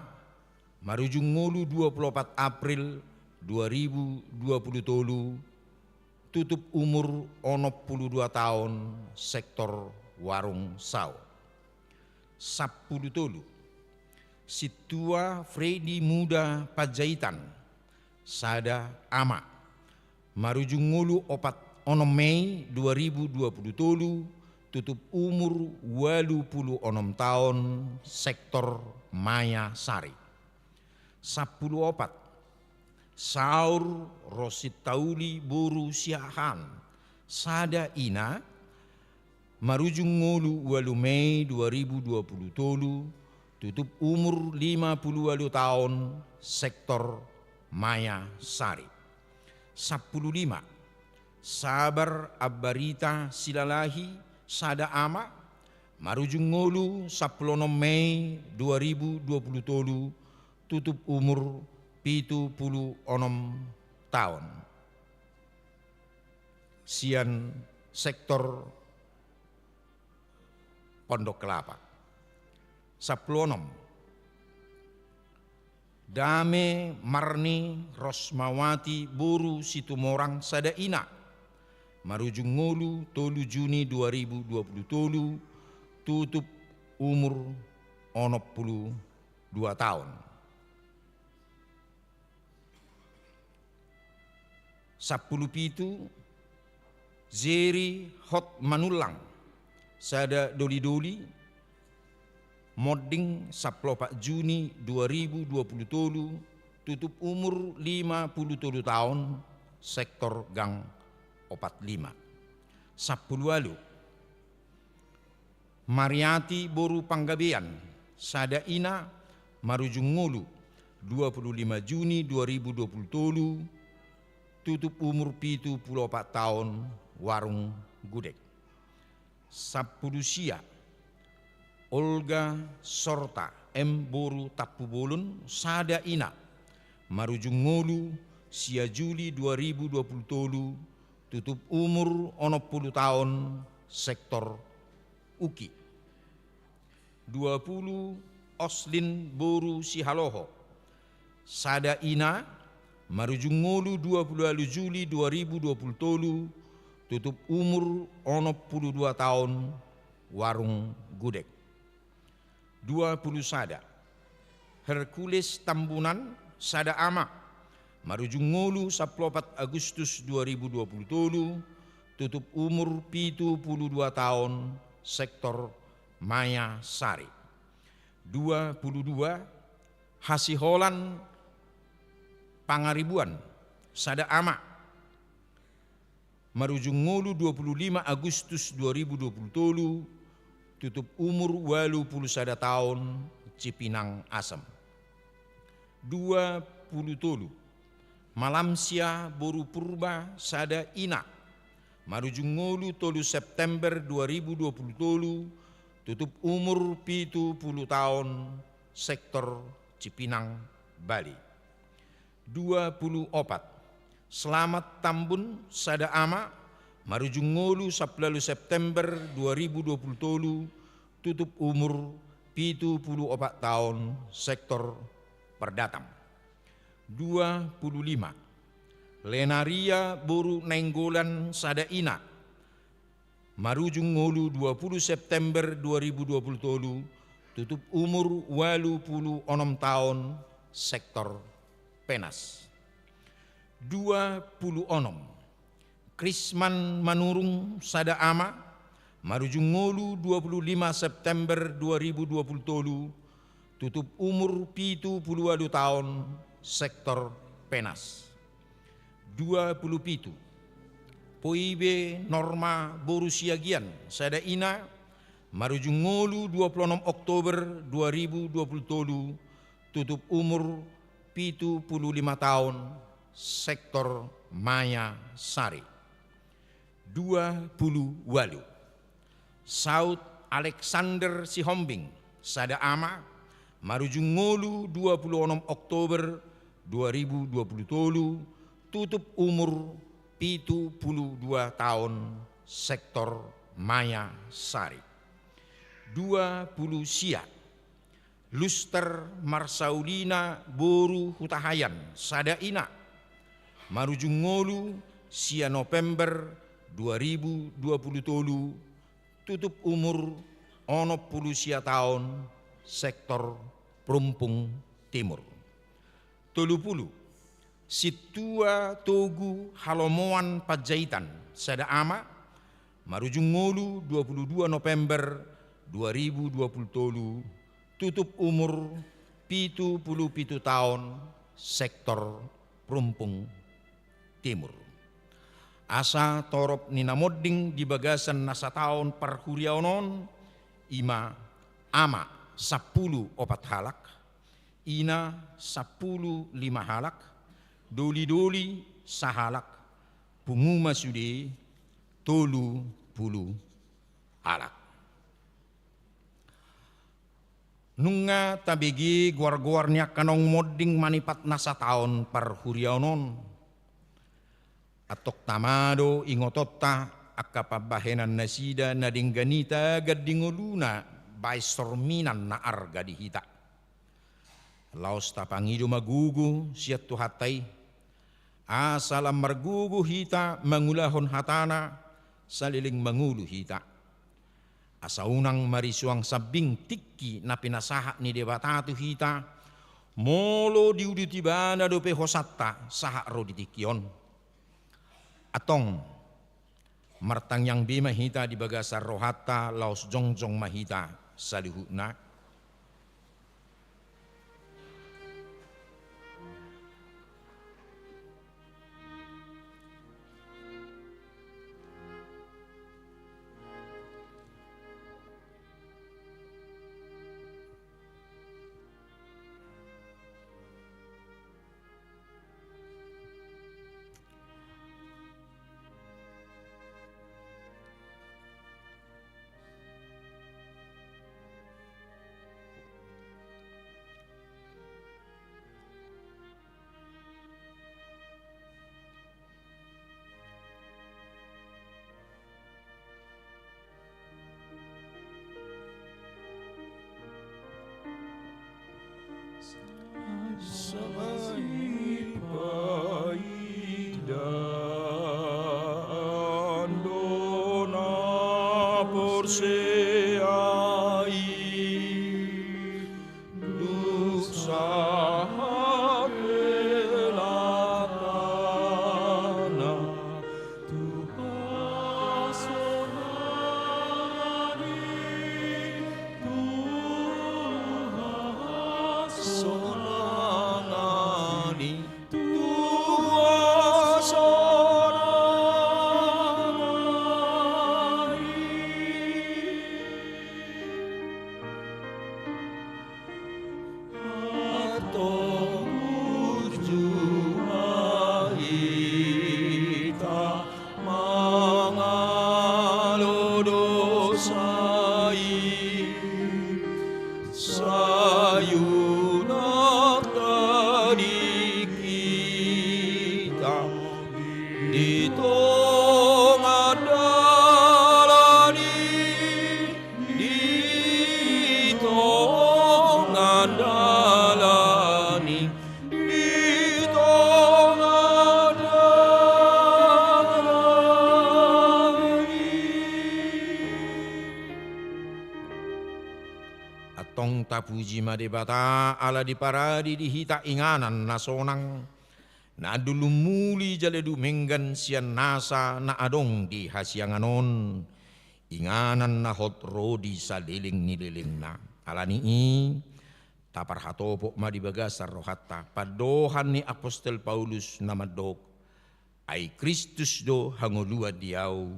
marujung ngolu dua pulu opat April dua ribu dua pulu tolu, tutup umur onom pulu dua taon, sektor Warung Sao. Sampulu tolu, Sintua Fredi Muda Panjaitan, sada ama, marujung ngolu opat, onom Mei dua ribu dua pulu tolu, tutup umur ualu pulu onom taon, sektor Maya Sari. Sampulu opat, Saur Rositauli boru Siahaan, sada ina, marujung ngolu ualu Mei dua ribu dua pulu tolu, tutup umur lima pulu ualu taon, sektor Maya Sari. Sampulu lima, Sabar Ambarita Silalahi, sada ama, marujung ngolu sampulu onom Mei dua ribu dua pulu tolu, tutup umur pitu pulu onom taon, sian sektor Pondok Kelapa. Sampulu onom, Dame Marni Rosmawati boru Situmorang, sada ina, marujung ngolu tolu Juni dua ribu dua pulu tolu, tutup umur onom pulu dua taon. Sampulu pitu, Jeri Hotmanullang, sada doli-doli, monding sampulu opat Juni dua ribu dua pulu tolu, tutup umur lima pulu tolu taon, sektor gang opat lima. Sampulu ualu, Mariati boru Panggabean, sada ina, marujung ngolu dua pulu lima Juni dua ribu dua pulu tolu, tutup umur pitu pulu opat taon, Warung Gudeg. Sampulu sia, Olga Sorta M boru Tampubolon, sada ina, marujung ngolu sia Juli dua ribu dua pulu tolu, tutup umur onom pulu taon, sektor Uki. Dua pulu, Oslin boru Sihaloho, sada ina, marujung ngolu dua pulu ualu Juli dua ribu dua pulu tolu, tutup umur onom pulu dua taon, Warung Gudeg. Dua pulu sada, Hercules Tambunan, sada ama, marujung ngolu sampulu opat Agustus dua ribu dua pulu tolu, tutup umur pitu pulu dua taon, sektor Maya Sari. Dua pulu dua, Hasiholan Pangaribuan, sada ama, marujung ngolu dua pulu lima Agustus dua ribu dua pulu tolu, tutup umur ualu pulu sada taon, Cipinang Asam. Dua pulu tolu. Malamsia boru Purba sada ina. Marujung ngolu tolu September dua ribu dua pulu tolu, tutup umur pitu pulu taon, sektor Cipinang, Bali. Dua pulu opat. Selamat Tambun sada ama, marujung ngolu sampulu ualu September dua ribu dua pulu tolu, tutup umur pitu pulu opat taon, sektor Perdatang. Dua pulu lima. Lenaria boru Nainggolan sada ina, marujung ngolu dua pulu September dua ribu dua pulu tolu, tutup umur ualu pulu onom taon, sektor Penas. Dua pulu onom. Krisman Manurung sada ama, marujung ngolu dua pulu lima September dua ribu dua pulu tolu, tutup umur pitu pulu ualu taon, sektor Penas. Dua pulu pitu. Poibe Norma boru Siagian sada ina, marujung ngolu dua pulu onom Oktober dua ribu dua pulu tolu, tutup umur pitu pulu lima taon, sektor Maya Sari. Dua pulu ualu. Saut Alexander Sihombing sada ama, marujung ngolu dua pulu onom Oktober dua ribu dua pulu tolu, tutup umur pitu pulu dua taon, sektor Maya Sari. Dua pulu sia. Luster Marsaulina boru Hutahaean sada ina, marujung ngolu sia November dua ribu dua pulu tolu, tutup umur onom pulu sia taon, sektor Perumpung Timur. Tolu pulu. Sintua Togu Halomoan Panjaitan sada ama, marujung ngolu dua pulu dua November dua ribu dua pulu tolu, tutup umur pitu pulu pitu taon, sektor Perumpung Timur. Asa torop ni na monding di bagasan na sataon parhuriaon on, i ma ama sampulu opat halak, ina sampulu lima halak, doli-doli sahalak, pungu ma sude tolu pulu halak. Nunga tabege goar-goar ni angka naung monding manipat na sataon parhuriaon on. Antong tama do ingotonta angka pambahenan nasida na denggan i tagan di ngoluna baen sorminan na arga di hita. Laos tapangido ma gogo sian Tuhanta i, asa lam margogo hita mangulahon hatana, saleleng mangolu hita. Asa unang marisuang sambing tingki na pinasahat ni Debata tu hita, molo diudut Ibana dope hosanta sahat ro di tingki on. Antong, martangiang be ma hita di bagasan rohanta, laos jongjong ma hita saluhutna. Sai paidaan do na porsea i, dung sahat hela tana tu hasonangan i, tu hasonangan i, tu hasonangan i. Sai, sai unang tading hita di tonga dalan i, di tonga dalan i, di tonga dalan i. Antong tapuji ma Debata ala diparade di hita inganan na sonang, na andul umuli jala dumenggan sian nasa na adong di hasiangan on, inganan na hot ro di saleleng ni lelengna. Ala ni i, taparhatopot ma di bagasan rohanta pandohan ni apostel Paulus na mandok: Ai Kristus do hangoluan di ahu,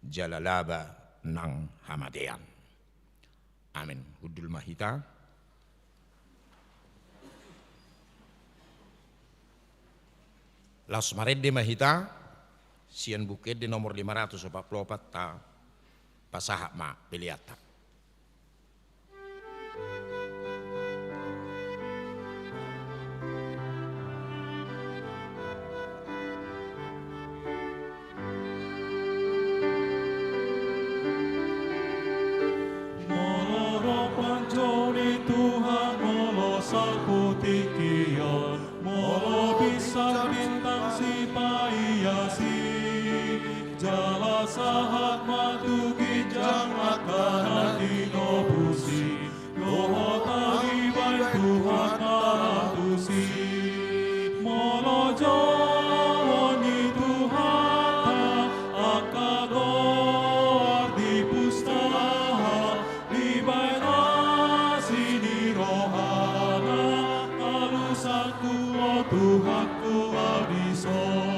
jala laba nang hamatean. Amen. Hundul ma hita. Laos marende ma hita sian Buku Ende nomor lima ratus opat pulu opat, tapasahat ma peleanta. Molo ro panjou ni Tuhan, molo salpu tingki on, molo bintang-bintang sipaiasi, jala sahat ma tu ginjang angka na tinobus i, dohot dibaen Tuhanta latus i. Molo jolo ni Tuhanta angka goar di pustaha, dibaen asi ni rohana, alusangku, o Tuhanku, adison.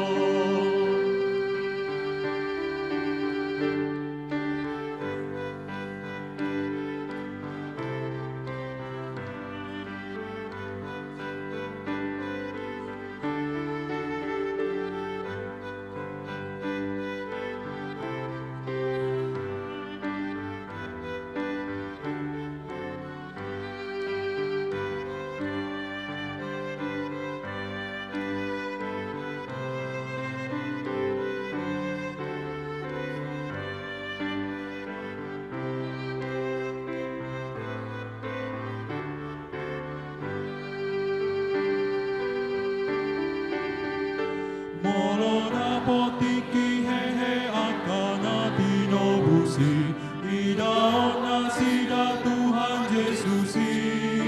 Molo dapot tingki hehe angka na tinobus i, idaon nasida Tuhan Jesus i,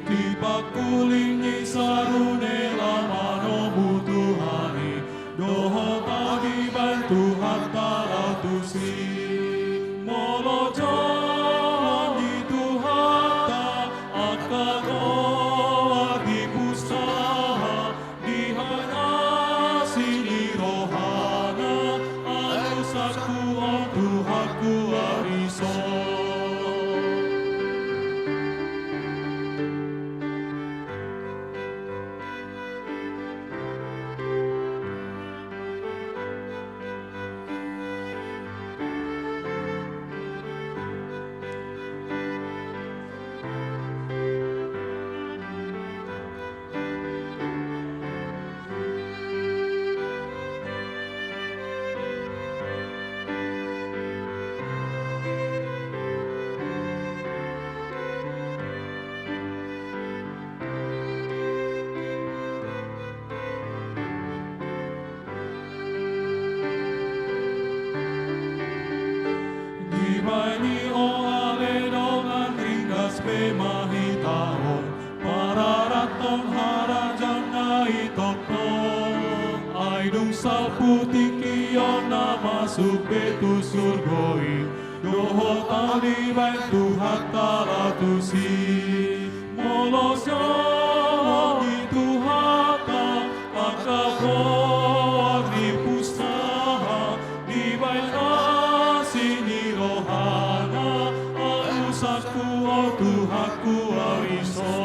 di pangkuling ni sarune lamanomu Tuhan i, dohot dibaen Tuhanta latus i. Molo jolo ni Tuhanta angka goar di pustaha, dibaen asi ni rohana, alusangku, o Tuhanku, adison. Dibaen i, o ale, dongan ringgas pe ma hita on, pararathon harajaon na i tongtong. Ai dung salpu tingki on, na masuk be tu surgo i, dohot dibaen Tuhanta latus i. Molo jolo ni Tuhanta angka goar di pustaha, dibaen asi ni rohana, alusangku, o Tuhanku, adison.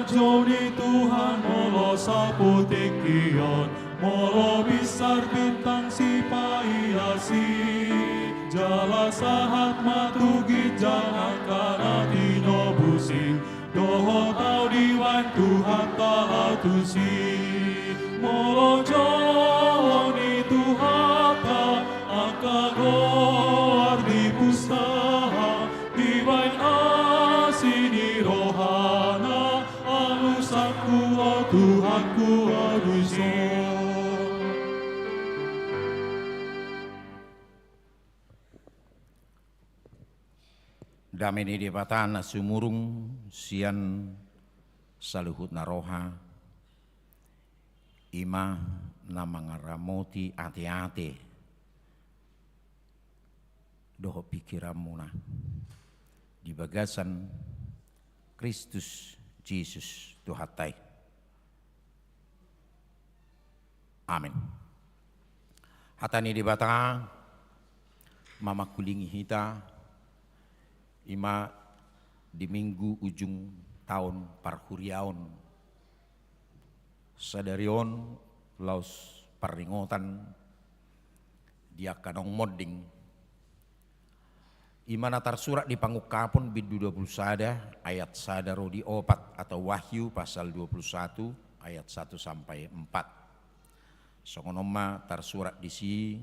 Joni Tuhan molo saputingki on, molo binsar bintang sipaiasi, jala sahat ma tu ginjang angka na tinobusi, dohot ahu dibaen Tuhanta laho tusi. Molo joni Tuhanta angka goar di pustaha, dibaen asi ni rohana, alusangku o Tuhanku, alusi. Dame ni Debata na sumurung sian saluhutna roha, i ma na mangaramoti ateate dohot pingkiranmuna di bagasan Kristus Jesus Tuhanta i. Amin. Hata ni Debata mamangkulingi hita, i ma di minggu ujung taon parhuriaon sadari on, laos parningotan di angka naung monding. I ma na tarsurat di Pangungkapon bindu dua pulu sada ayat sada ro di opat, atau Wahyu pasal dua pulu satu ayat satu sampai empat. Songon on ma tarsurat disi: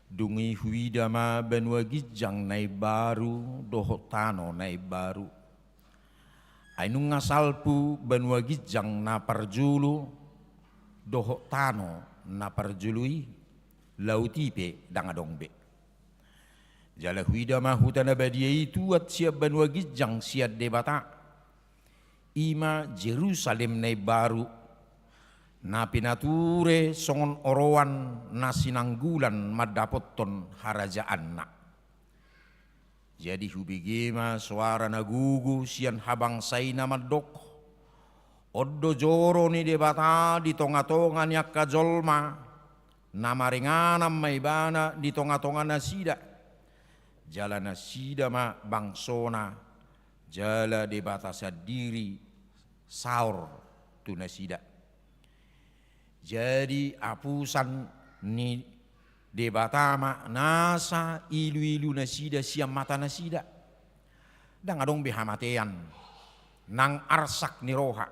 Dung i huida ma banua ginjang na imbaru dohot tano na imbaru. Ai nunga salpu banua ginjang na parjolo dohot tano na parjolo i, laut i pe ndang adong be. Jala huida ma huta na badia i tuat sian banua ginjang sian Debata, i ma Jerusalem na imbaru, na pinature songon oroan na sinanggulan mandapothon harajaanna. Jadi hubege ma soara na gogo sian habangsa i na mandok: On do joro ni Debata di tongatonga ni angka jolma, na maringanan ma Ibana di tongatonga nasida, jala nasida ma bangsona, jala Debata sandiri saor tu nasida. Jadi apusan ni Debata ma nasa iluilu nasida sian mata nasida. Ndang adong be hamatean, nang arsak ni roha,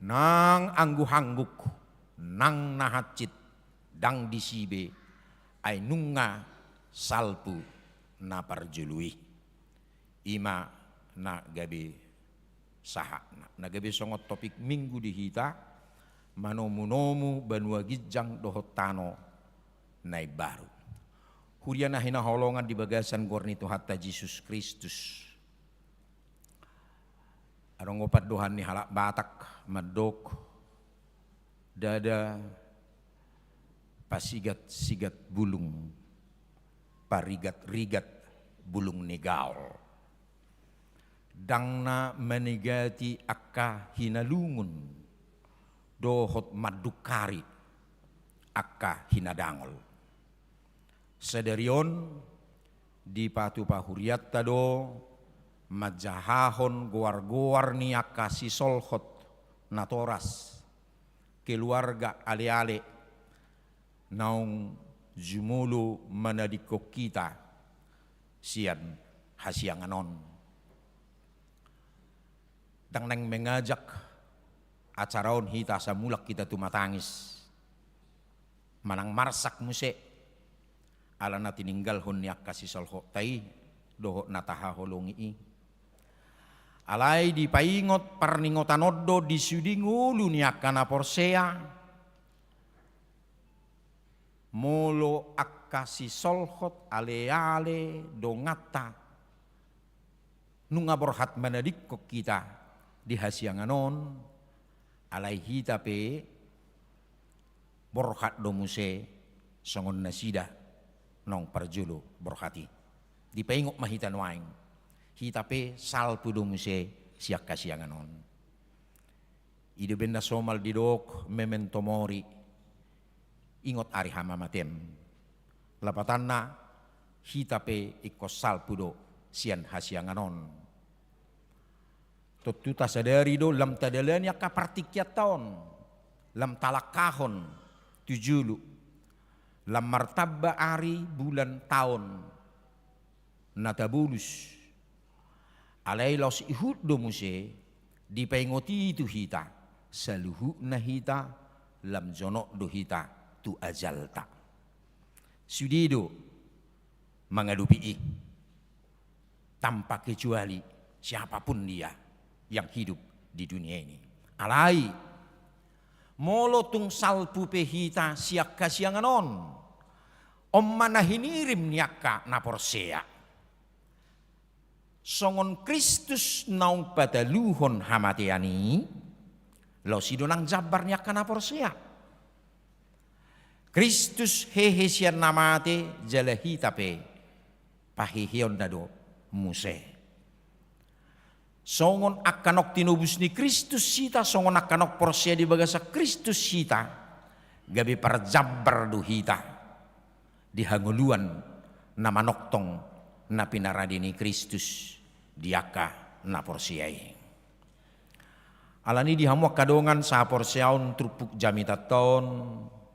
nang angguhangguk, nang na hansit, ndang disi be, ai nunga salpu na parjolo i. I ma na gabe sahatna, na gabe songon topik minggu di hita, manomunomu banua ginjang dohot tano na imbaru. Huria na hinaholongan di bagasan goar ni Tuhanta Jesus Kristus. Adong do pandohan ni halak Batak mandok: Ndada pasigatsigat bulung, parigatrigat bulung ni gaol. Ndang na manigati angka hinalungun dohot mandungkari angka hinadangol. Sadari on dipatupa hurianta do manjahahon goargoar ni angka sisolhot natoras, keluarga aleale, naung jumolo manadingkon hita sian hasiangan on. Ndang naeng mangajak acara on hita asa mulak hita tumatangis manang marsak muse ala na tininggalhon ni angka sisolhotta i dohot na tahaholongi i. Alai dipaingot parningotan on do di sude ngolu ni angka na porsea, molo angka sisolhot, aleale, donganta nunga borhat manadingkon hita di hasiangan on, alai hita pe borhat do muse songon nasida naung parjolo borhat i. Dipaingot ma hita nuaeng, hita pe salpu do muse sian hasiangan on. I do umbahen na somal didok memento mori, ingot ari hamamatem. Lapatanna, hita pe ingkon salpu do sian hasiangan on. Tontu tasadari do lam tadalani angka partingkianta on, lam talangkahon tu jolo, lam martamba ari, bulan, taon na tabolus. Alai laos ihut do muse dipaingot i tu hita, saluhutna hita lam jonok do hita tu ajalta. Sude do mangadopi i tanpa kecuali siapapun dia yang hidup di dunia ini. Alai molo tung salpu pe hita sian hasiangan on, on ma na hinirim ni angka na porsea. Songon Kristus naung pataluhon hamatean i, laos i do nang jambar ni angka na porsea. Kristus hehe sian na mate, jala hita pe paheheonna do muse. Songon angka naung tinobus ni Kristus hita, songon angka naung porsea di bagasan Kristus hita, gabe parjambar do hita di hangoluan na manongtong na pinarade ni Kristus di angka na porsea i. Alani di hamu angka dongan sahaporseaon turpuk jamitanta on,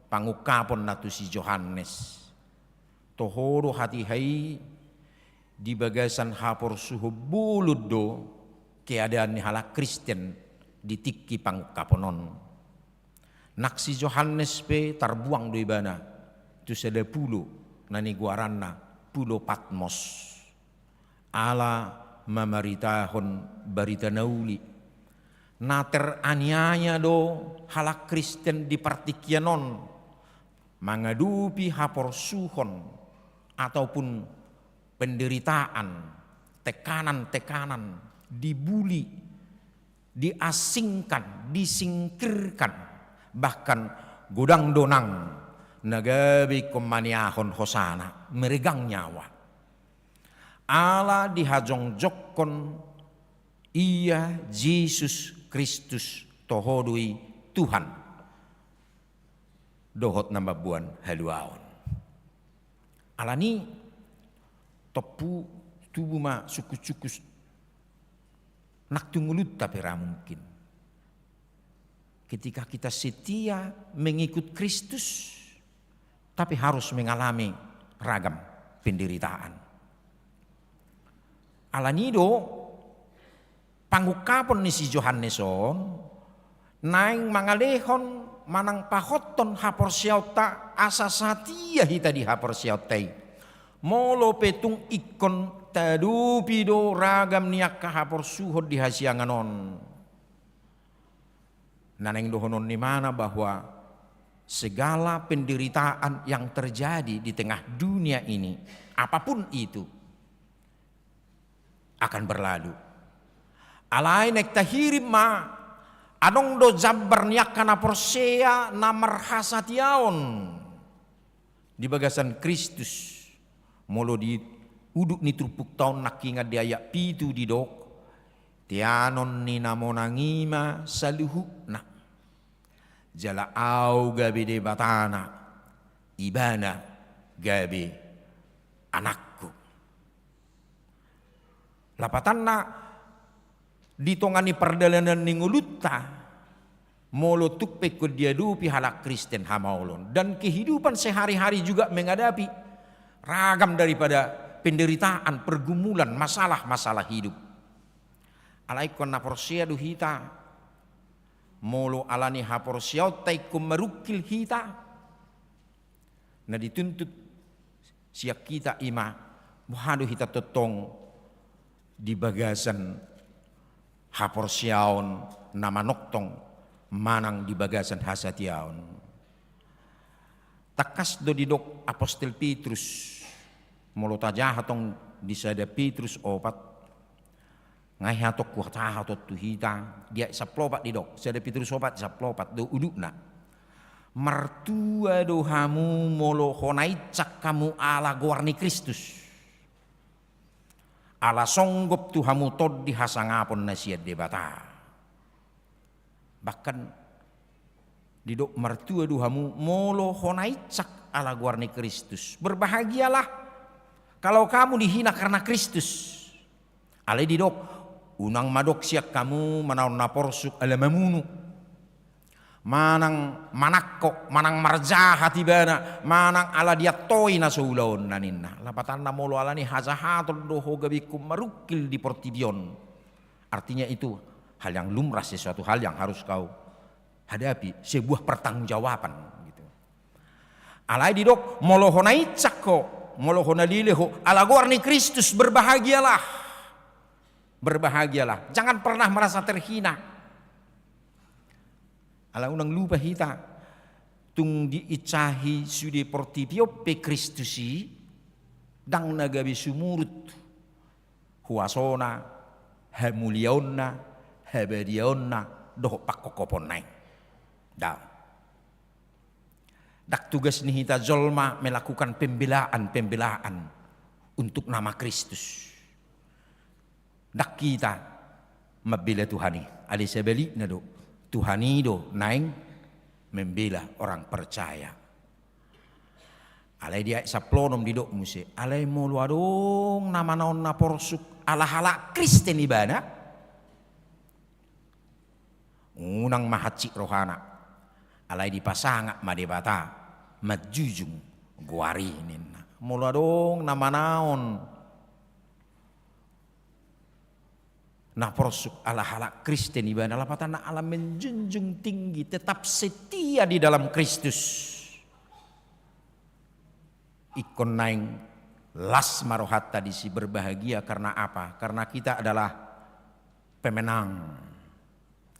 pangungkapon na tu si Johannes. Toho do hatiha i di bagasan haporsuhon bolon do keadaan ni halak Kristen di tingki pangungkapon on. Nang si Johannes pe tarbuang do ibana tu sada pulo na nigoaranna Pulo Patmos. Ala mamaritahon barita na uli. Na teraniaya do halak Kristen di partingkian on mangadopi haporsuhon ataupun penderitaan, tekanan-tekanan, dibuli, diasingkan, disingkirkan, bahkan godang do nang na gabe ingkon maniahon hosana, meregang nyawa. Ala dihajongjongkon ia Jesus Kristus toho do i Tuhan dohot na mamboan haluaon. Alani tompu tubu ma sungkunsungkun nang tu ngolunta pe ra mungkin. Ketika kita setia mengikut Kristus, tapi harus mengalami ragam penderitaan. Alani do pangungkapon ni si Johannes on naeng mangalehon manang pahothon haporseaonta asa satia hita di haporseaonta i. Molo pe tung ingkon taadopi do ragam ni angka haporsuhon di hasiangan on. Na naeng dohonon ni imana bahwa segala penderitaan yang terjadi di tengah dunia ini, apapun itu, akan berlalu. Alai naeng tahirim ma, adong do jambar ni angka na porsea na marhasatiaon di bagasan Kristus. Molo di udut ni turpukta on nangkingan di ayat pitu didok, teanon ni na monang i ma saluhutna. Jala ahu gabe Debatana, ibana gabe anakku. Lapatanna, di tonga ni pardalanan ni ngolunta, molo tung pe ingkon diadopi halak Kristen hamaolon dan kehidupan sehari-hari juga menghadapi ragam daripada penderitaan, pergumulan, masalah-masalah hidup. Alai ingkon na porsea do hita, molo alani haporseaonta ingkon marungkil hita, na dituntut sian hita i ma, boha do hita tongtong di bagasan haporseaon na manongtong manang di bagasan hasatiaon. Tangkas do didok apostel Petrus, molo tajaha tong di sada Petrus opat, nga i hatop huhatahon tu hita, di ayat sampulu opat didok, sada Petrus opat sampulu opat do udutna. Martua do hamu molo hona incak hamu ala goar ni Kristus. Ala songgop tu hamu tondi hasangapon na sian Debata. Bahkan didok martua do hamu molo hona incak ala goar ni Kristus. Berbahagialah kalau kamu dihina karena Kristus. Alai didok, Unang madok sian hamu manaon na porsuk ala mamunu, manang manangko, manang marjahat ibana, manang ala diantoi na so ulaonna ninna. Lapatanna molo ala ni hajahaton do ho gabe ingkon marungkil di portibi on, artinya itu hal yang lumrah, sesuatu hal yang harus kau hadapi, sebuah pertanggungjawaban gitu. Alai didok, molo ho na incak ho, molo ho na lele ho, ala goar ni Kristus, berbahagialah. Berbahagialah. Jangan pernah merasa terhina. Ala unang lupa hita, tung diinsahi sude portibi on pe Kristus i, ndang na gabe sumurut huasona, hamuliaonna, habadiaonna, dohot pangkophoponna i. Ndang. Ndang tugas ni hita jolma melakukan pembelaan-pembelaan untuk nama Kristus. Ndang hita mambela Tuhan i, alai sebalikna do, Tuhan i do naeng membela orang percaya. Alai di ayat sampulu onom didok muse, alai molo adong na manaon na porsuk ala halak Kristen ibana, unang ma hansit rohana, alai dipasangap ma Debata manjujung goar i ninna. Molo adong na manaon na porsuk ala halak Kristen ibana, lapatanna ala menjunjung tinggi, tetap setia di dalam Kristus, ingkon naeng las ma rohanta disi, berbahagia. Karena apa? Karena kita adalah pemenang.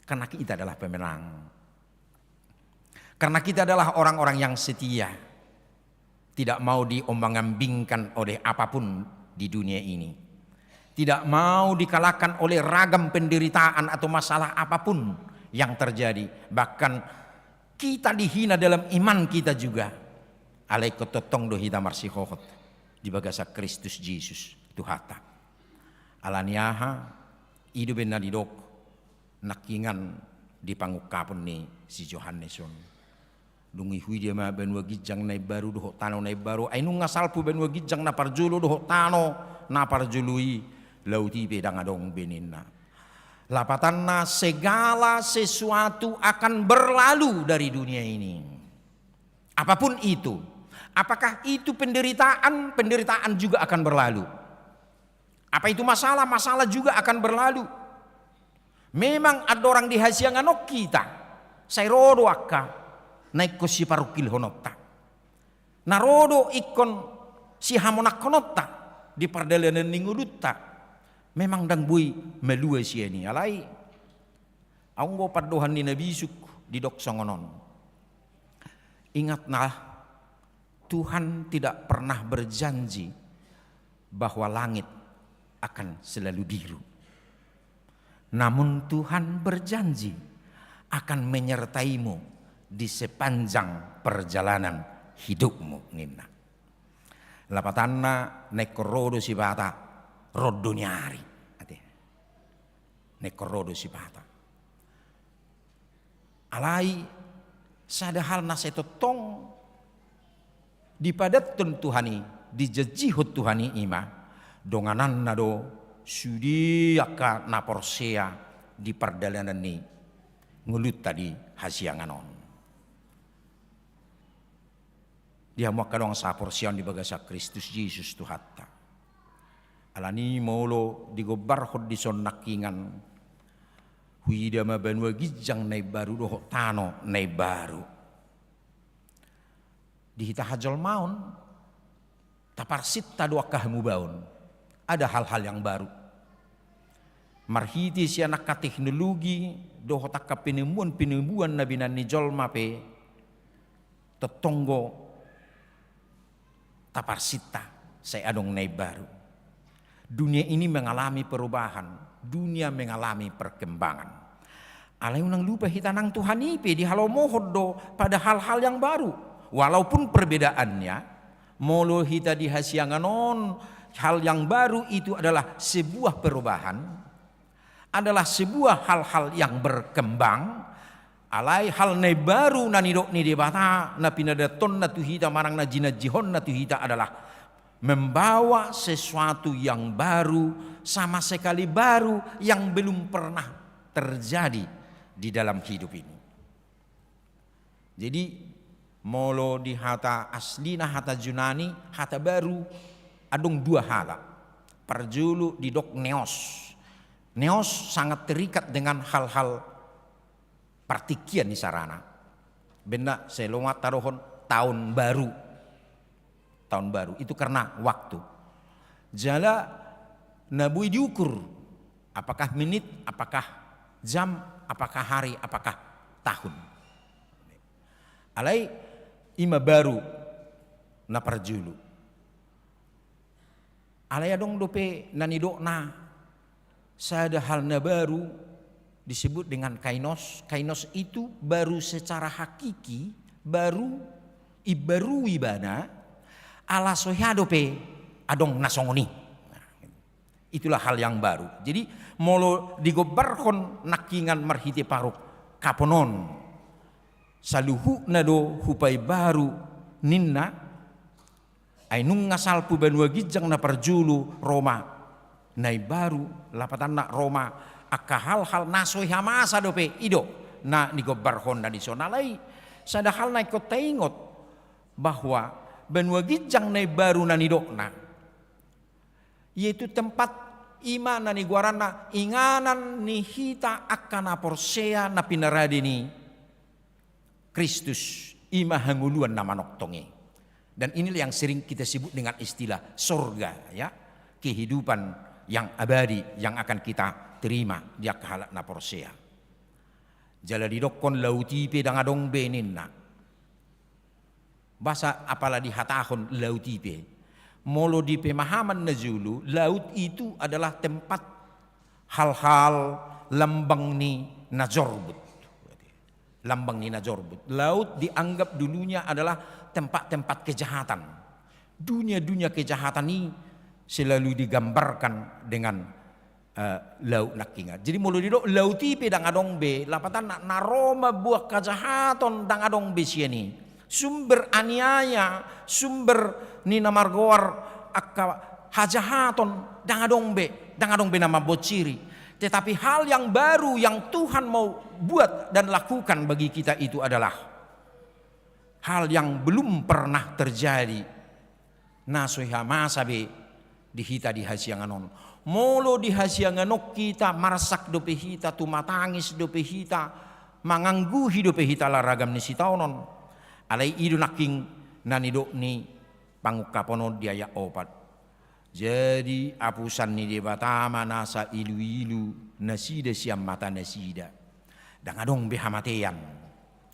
Karena kita adalah pemenang. Karena kita adalah orang-orang yang setia, tidak mau diombang-ambingkan oleh apapun di dunia ini, tidak mau dikalahkan oleh ragam penderitaan atau masalah apapun yang terjadi. Bahkan kita dihina dalam iman kita juga, alai ingkon tongtong do hita marsihohot di bagasan Kristus Jesus Tuhanta. Ala ni aha? I do umbahen na didok nangkiningan di pangungkapon ni si Johannes on. Dung i huida ma banua ginjang na imbaru dohot tano na imbaru, ai nunga salpu banua ginjang na parjolo dohot tano na parjolo i, laut i pe ndang adong be ninna. Lapatanna, segala sesuatu akan berlalu dari dunia ini. Apapun itu, apakah itu penderitaan, penderitaan juga akan berlalu. Apa itu masalah, masalah juga akan berlalu. Memang andorang di hasiangan on hita, sai ro do angka na ingkon siparungkilhononta, na ro do ingkon sihamonanghononta di pardalanan ni ngolunta. Memang ndang boi malua sian i, alai adong do pandohan ni na bisuk didok songon on. Ingatlah, Tuhan tidak pernah berjanji bahwa langit akan selalu biru. Namun Tuhan berjanji akan menyertaimu di sepanjang perjalanan hidupmu, ninna. Lapatanna, na ingkon ro do sipata, rondo ni ari. Ate. Na ingkon ro do sipata. Alai sada hal na sai tongtong dipadathon Tuhan i, dijanjihon Tuhan i, ima dongananna do sude angka na porsea di pardalanan ni ngolunta di hasiangan on. Di hamu angka dongan sahaporseaon di bagasan Kristus Jesus Tuhanta. Ala ni molo digombarhon dison nangkiningan, huida ma banua ginjang na imbaru dohot tano na imbaru. Di hita hajolmaon, taparsinta do angka hamubaon. Ada hal-hal yang baru. Marhite sian angka teknologi dohot angka penemuan-penemuan na binahen ni jolma pe, tongtong do taparsinta, sai adong na imbaru. Dunia ini mengalami perubahan, dunia mengalami perkembangan. Alai unang lupa hita nang, Tuhan i pe dihalomohon do pada hal-hal yang baru. Walaupun perbedaannya, molo hita di hasiangan on, hal yang baru itu adalah sebuah perubahan, adalah sebuah hal-hal yang berkembang, alai hal na imbaru na nidok ni Debata, na pinadathonna tu hita manang na jinanjihonna tu hita adalah membawa sesuatu yang baru, sama sekali baru, yang belum pernah terjadi di dalam hidup ini. Jadi, molo di hata aslina, hata Junani, hata baru, adong dua hata. Parjolo didok neos. Neos sangat terikat dengan hal-hal partingkian isarana. Bahenna, sai lomo tadokhon tahun baru. Tahun baru itu karena waktu. Jala na boi diukur, apakah menit, apakah jam, apakah hari, apakah tahun. Alai i ma baru na parjolo. Alai adong dope na nidokna sada hal na baru disebut dengan kainos. Kainos itu baru secara hakiki, baru, ibaru ibana, ala so hea dope adong na songon i. Nah, itulah hal yang baru. Jadi, molo digombarhon nangkiningan marhite parungkapon on, saluhutna do hupaimbaru ninna, ai nunga salpu banua ginjang na parjolo ro ma na imbaru, lapatanna ro ma angka hal-hal na so hea masa dope, i do na nigombarhonna dison. Alai sada hal na ingkon taingot, bahwa banua ginjang na imbaru na nidokna, yaitu tempat, i ma na nigoaranna inganan ni hita angka na porsea na pinarade ni Kristus, i ma hangoluan na manongtong i. Dan inilah yang sering kita sebut dengan istilah sorga, ya. Kehidupan yang abadi yang akan kita terima di angka halak na porsea. Jala didokkon laut i pe ndang adong be ninna. Boasa apala dihatahon laut i pe? Molo di pemahaman na jolo, laut itu adalah tempat hal-hal lambang ni na jorbut. Lambang ni na jorbut. Laut dianggap dulunya adalah tempat-tempat kejahatan. Dunia-dunia kejahatan ini selalu digambarkan dengan eh, laut nangkiningan. Jadi molo didok laut i pe ndang adong be, lapatanna na ro mambuat hajahaton ndang adong be sian i. Sumber aniaya, sumber ni na margoar angka hajahaton ndang adong be, ndang adong be na mamboan siri. Tetapi hal yang baru yang Tuhan mau buat dan lakukan bagi kita itu adalah hal yang belum pernah terjadi, na so hea masa be di hita di hasiangan on. Molo di hasiangan on hita, marsak dope hita, tumatangis dope hita, mangangguhi dope hita ala ragam ni sitaonon. Alai i do nangkin na nidok ni pangungkapon on di ayat opat. Jadi apusan ni Debata ma nasa iluilu nasida sian matanasida. Ndang adong be hamatean,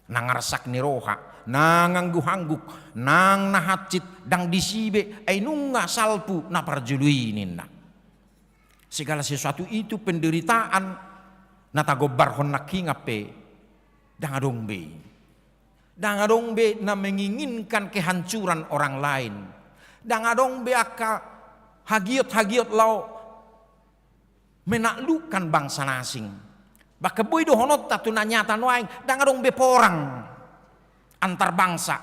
nang arsak ni roha, nang angguk-angguk, nang na hansit, ndang disi be, ai nunga salpu na parjolo i ninna. Segala sesuatu itu penderitaan na tagombarhon nangkiningan pe, ndang adong be. Ndang adong be na menginginkan kehancuran orang lain. Ndang adong be angka hagiot-hagiot laho menaklukkan bangsa na asing. Bahkan boi dohononta tu na nyata nuaeng, ndang adong be porang antar bangsa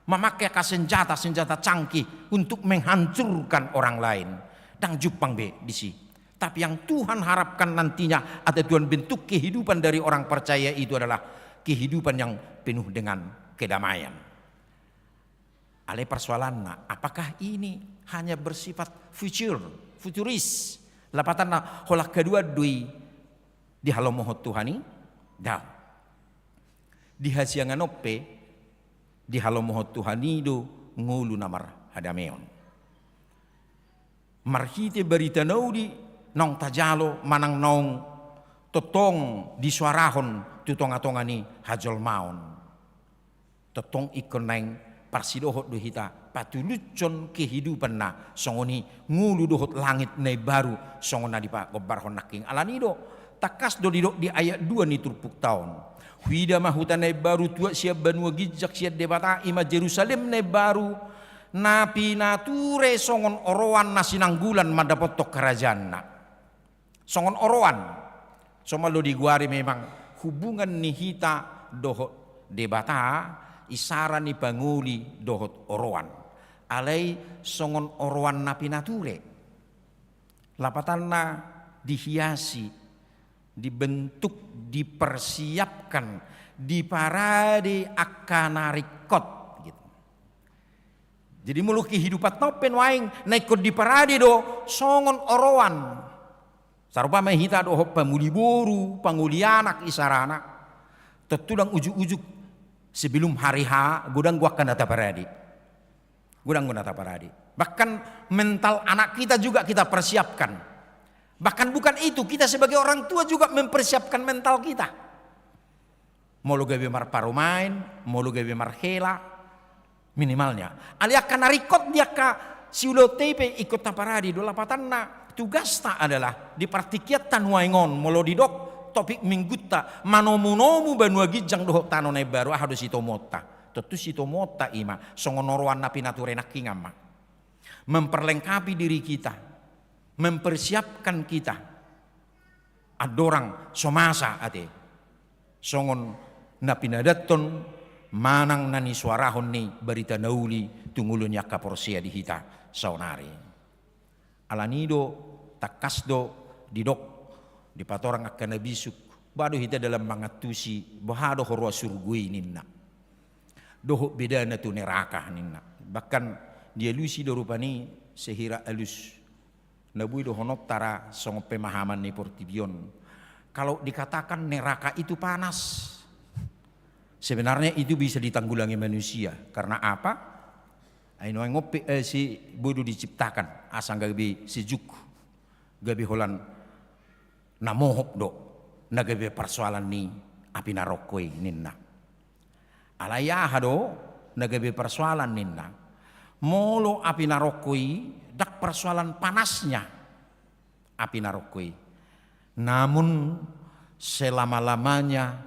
mamake angka senjata, senjata canggih untuk menghancurkan orang lain. Ndang jumpang be disi. Tapi yang Tuhan harapkan nantinya atau Tuhan bentuk kehidupan dari orang percaya itu adalah kehidupan yang penuh dengan kedamaian. Alai persoalanna, apakah ini hanya bersifat future, futuris? Lapatanna holan haduan do i dihalomohon Tuhan i? Daong. Di hasiangan on pe dihalomohon Tuhan i do ngolu na marhadameon. Marhite barita na uli naung tajalo manang naung tongtong disoarahon tu tonga-tonga ni hajolmaon. Tongtong ingkon naeng parsidohot do hita patulushon kehidupanna songon i ngolu dohot langit na imbaru songon na dipagombarhon nangkin. Alani do, tangkas do didok di ayat dua ni turpukta on. Huida ma huta na imbaru tuat sian banua ginjang sian Debata, i ma Jerusalem na imbaru, na pinature songon oroan na sinanggulan mandapothon harajaanna. Songon oroan. Somal do digoari memang hubungan ni hita dohot Debata, isara ni pangoli dohot oroan. Alai songon oroan na pinature. Lapatanna dihiasi, dibentuk, dipersiapkan, diparade angka na ringkot, gitu. Jadi molo kehidupanta on pe nuaeng na ingkon diparade do songon oroan. Sarupa ma hita dohot pangoli boru, pangoli anak isarana. Tontu ndang ujuk-ujuk sebelum hari H godang do angka na taparade. Godang do na taparade. Bahkan mental anak kita juga kita persiapkan. Bahkan bukan itu, kita sebagai orang tua juga mempersiapkan mental kita. Molo gabe marparumaen, molo gabe marhela, minimalnya. Alai angka na ringkot di angka siulaonta i pe ingkon taparade do. Lapatanna tugasta adalah di partingkianta nuaeng on, molo didok topik minggunta, manomu-nomu banua ginjang dohot tano na imbaru, aha do sitomuonta? Tontu sitomuonta i ma songon oroan na pinature nangkiningan ma. Memperlengkapi diri kita, mempersiapkan kita. Andorang so masa ate. Songon na pinadathon manang na nisuarahon ni Barita na Uli tu ngolu ni angka porsea di hita saonari. Alani do, tangkas do didok, dipatorang angka na bisuk, boha do hita dalan mangantusi, boha do huroha surgo i ninna. Dohot bedana tu neraka ninna. Bahkan dialusi do rupani sehira alus na boi dohononta ra songon pemahaman ni portibi on. Kalau dikatakan neraka itu panas, sebenarnya itu bisa ditanggulangi manusia. Karena apa? Ai nuaeng on pe, eh, si boi do diciptakan asa gabe sejuk, gabe holan na mohop do na gabe parsoalan ni api naroko i ninna. Alai aha do na gabe parsoalan ninna? Molo api naroko i ndang parsoalan panasnya api naroko i, namun selama-lamanya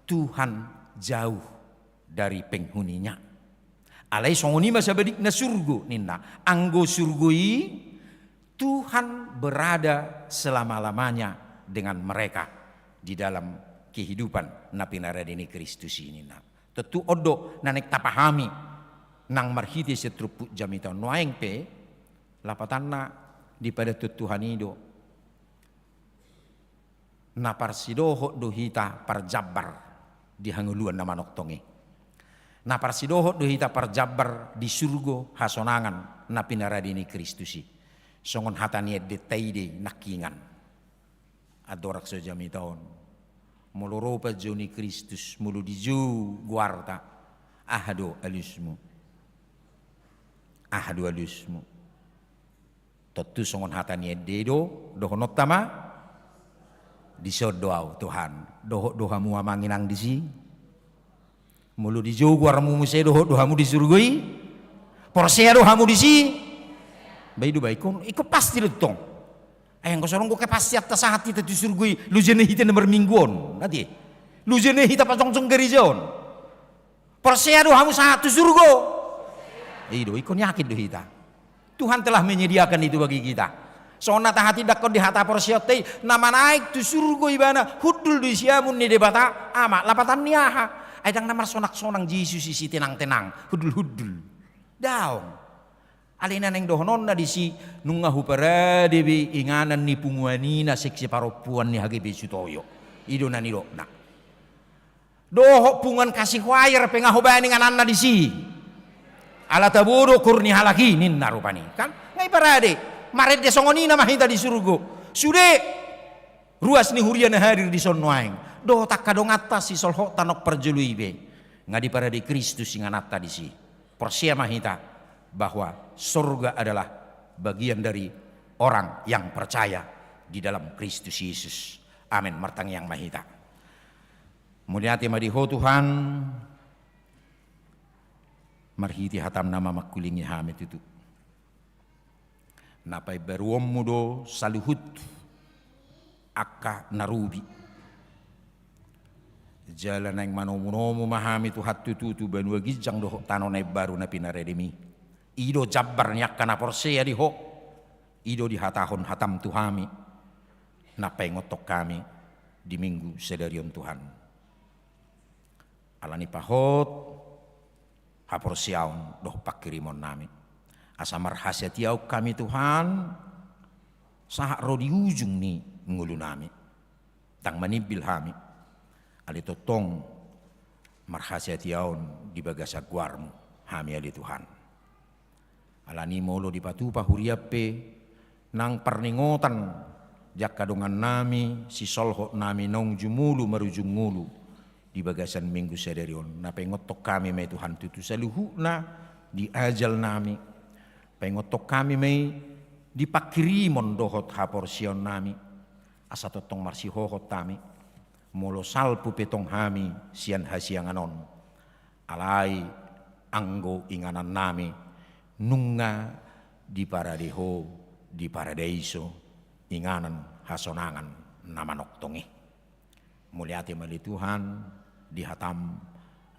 Tuhan jauh dari penghuninya. Alai songon i ma sabadikna surgo ninna. Anggo surgo i, Tuhan berada selama-lamanya dengan mereka di dalam kehidupan na pinarade ni Kristus i ninna. Tontu on do na naeng tapahami nang marhite sian turpuk jamita on. Nuaeng pe lapatanna dipadathon Tuhan i do. Na parsidohot do hita parjambar di hangoluan na manongtong i. Na parsidohot do hita parjambar di surgo hasonangan na pinarade ni Kristus i. Songon hata ni endenta i do i nangkiningan. Andorang so jamita on. Molo ro panjou ni Kristus, molo dijou goarta, aha do alusmu? Aha do alusmu? Tontu songon hata ni ende do dohononta ma, dison do ahu Tuhan. Dohot do hamu amang inang disi? Molo dijou goarmu muse dohot do hamu di surgo i? Porsea do hamu disi? Ba i do ba, ingkon, ingkon pasti do tong. Ai anggo so adong do kepastianta sahat hita tu surgo i, loja nai hita na marminggu on, ate? Loja nai hita pajongjong gareja on? Porsea do hamu sahat tu surgo? I do, ingkon yakin do hita. Tuhan telah menyediakan itu bagi kita. Songon na tahatindangkon di hata porseaonta i, na manaek tu surgo ibana, hundul do i siamun ni Debata Ama. Lapatan ni aha? Ai ndang na marsonaksonang Jesus i sitenangtenang, hundulhundul. Daong. Alai na naeng dohononna disi, nunga huparade be inganan ni punguan i na seksi parompuan ni H K B Sutoyo. I do na nidokna. Dohot punguan Kasih Choir pe nga hobani ingananna disi. Ala tabo do ukur ni halak i ninna rupani. Kan? Nga iparade. Marende songon i nama hita di surgo. Sude ruas ni huria na hadir dison nuaeng. Dohot angka donganta sisolhotta na parjolo i be. Nga diparade Kristus ingananta disi. Porsea ma hita bahwa sorga adalah bagian dari orang yang percaya di dalam Kristus Yesus. Amin. Martangiang ma hita. Mauliate ma di Ho Tuhan, marhite hataM nama mangkulingi hami tutu. Na paimbaruonMu do saluhut angka na robi. Jala naeng manomunomu ma hami Tuhan tutu tu banua ginjang dohot tano na imbaru na pinaradeMi. I do jambar ni angka na porsea di Ho. I do dihatahon hataM tu hami. Na paingothon hami di Minggu sadari on Tuhan. Ala ni pahot haporseaon dohot panghirimonnami. Asa marhasatiaon hami Tuhan, sahat ro di ujung ni ngolunami. Ndang manimbil hami, alai tongtong marhasatiaon di bagasan goarmu hami ale Tuhan. Alani molo dipatupa huriam pe nang parningotan di angka dongannami, sisolhotnami naung jumolo marujung ngolu di bagasan minggu sadari on, na paingothon hami ma i Tuhan tutu saluhutna di ajalnami. Paingothon hami ma i di panghirimon dohot haporseaonnami, asa tongtong marsihohot hami, molo salpu pe tong hami sian hasiangan on, alai anggo inganannami nunga diparade Ho di paradaiso, inganan hasonangan na manongtong i. Mauliate ma ale Tuhan di hatam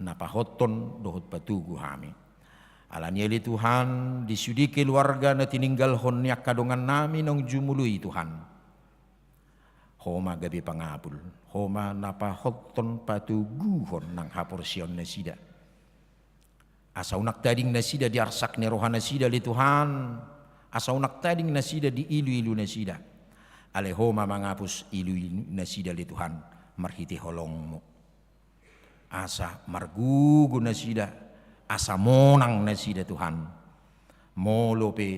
na pahothon dohot patogu hami. Alani i ale Tuhan, di sude keluarga na tininggalhon ni angka dongannami naung jumolo i Tuhan, Ho ma gabe pangapul, Ho ma na pahothon patoguhon nang haporseaonnasida. Asa unang tading nasida di arsak ni rohanasida ale Tuhan, asa unang tading nasida di iluilunasida. Alai Ho ma mangapus iluilunasida ale Tuhan marhite holongmu. Asa margogo nasida, asa monang nasida Tuhan. Molo pe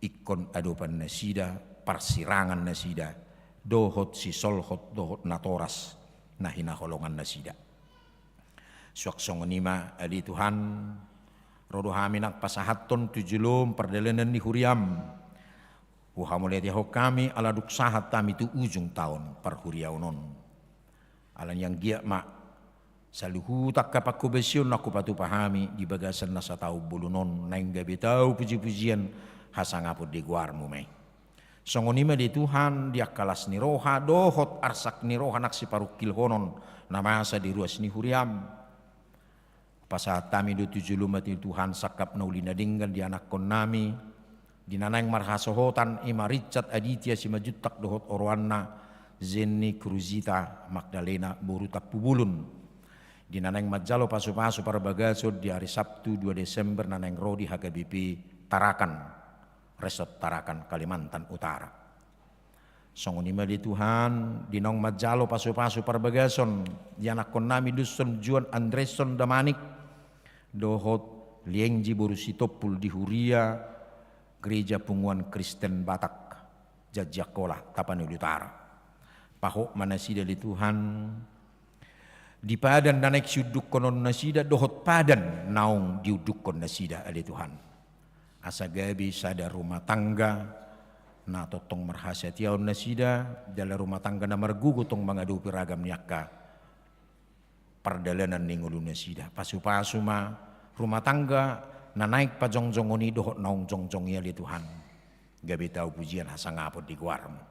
ingkon adopannasida parsirangan nasida dohot sisolhot dohot natoras na hinaholongannasida. Suang songon i ma ale Tuhan, ro do hami nang pasahathon tu jolom pardalanan ni huriam. Huhamauliatehon hami ala dung sahat hami tu ujung taon parhuriaon on. Alani i anggiat ma saluhut angka panghobasion na hupatupa hami di bagasan na sataon bolon on naeng gabe tau pujipujian hasangapon di goarmu ma i. Songon i ma ale Tuhan di angka las ni roha dohot arsak ni roha nang siparungkilhonon na masa di ruas ni huriam. Pasahat hami do tu jolom ale Tuhan sangkap na uli na denggan di anakkonnami, di na naeng marhasohotan, i ma Richard Aditya Simanjuntak dohot oroanna Jenny Cruzita Magdalena boru Tampubolon, di na naeng manjalo pasupasu parbagason di ari Sabtu dua Desember na naeng ro di H K B P Tarakan, Resort Tarakan, Kalimantan Utara. Songon i ma ale Tuhan, di naung manjalo pasupasu parbagason di anakkonnami Dunsol Juan Andreson Damanik dohot Liengji boru Sitompul di huria Gereja Punguan Kristen Batak Janji Angkola, Tapanuli Utara. Pahot ma nasida ale Tuhan di padan na naeng siundukkononnasida dohot padan naung diundukkonnasida ale Tuhan. Asa gabe sada rumah tangga na tongtong marhasatiaon nasida, jala rumah tangga na margogo tong mangadopi ragam ni angka pardalanan ni ngolunasida. Pasupasu ma rumah tangga na naeng pajongjongon i dohot naung jongjong i ale Tuhan. Gabe tau pujian hasangapon di goarmu.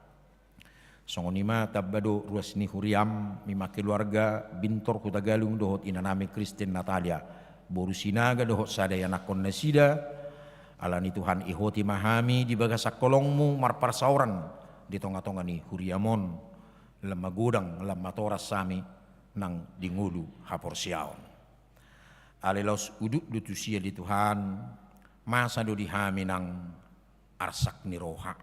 Songon i ma tamba do ruas ni huriam, i ma keluarga Bintor Hutagalung dohot inanami Kristen Natalia boru Sinaga dohot sada ianakkonnasida. Alani Tuhan, ihoti ma hami di bagasan holongmu marparsaoran di tongatonga ni huriam on, lam magodang lam matoras hami nang di ngolu haporseaon. Alai laos udut do tusi ale Tuhan, masa do di hami nang arsak ni roha.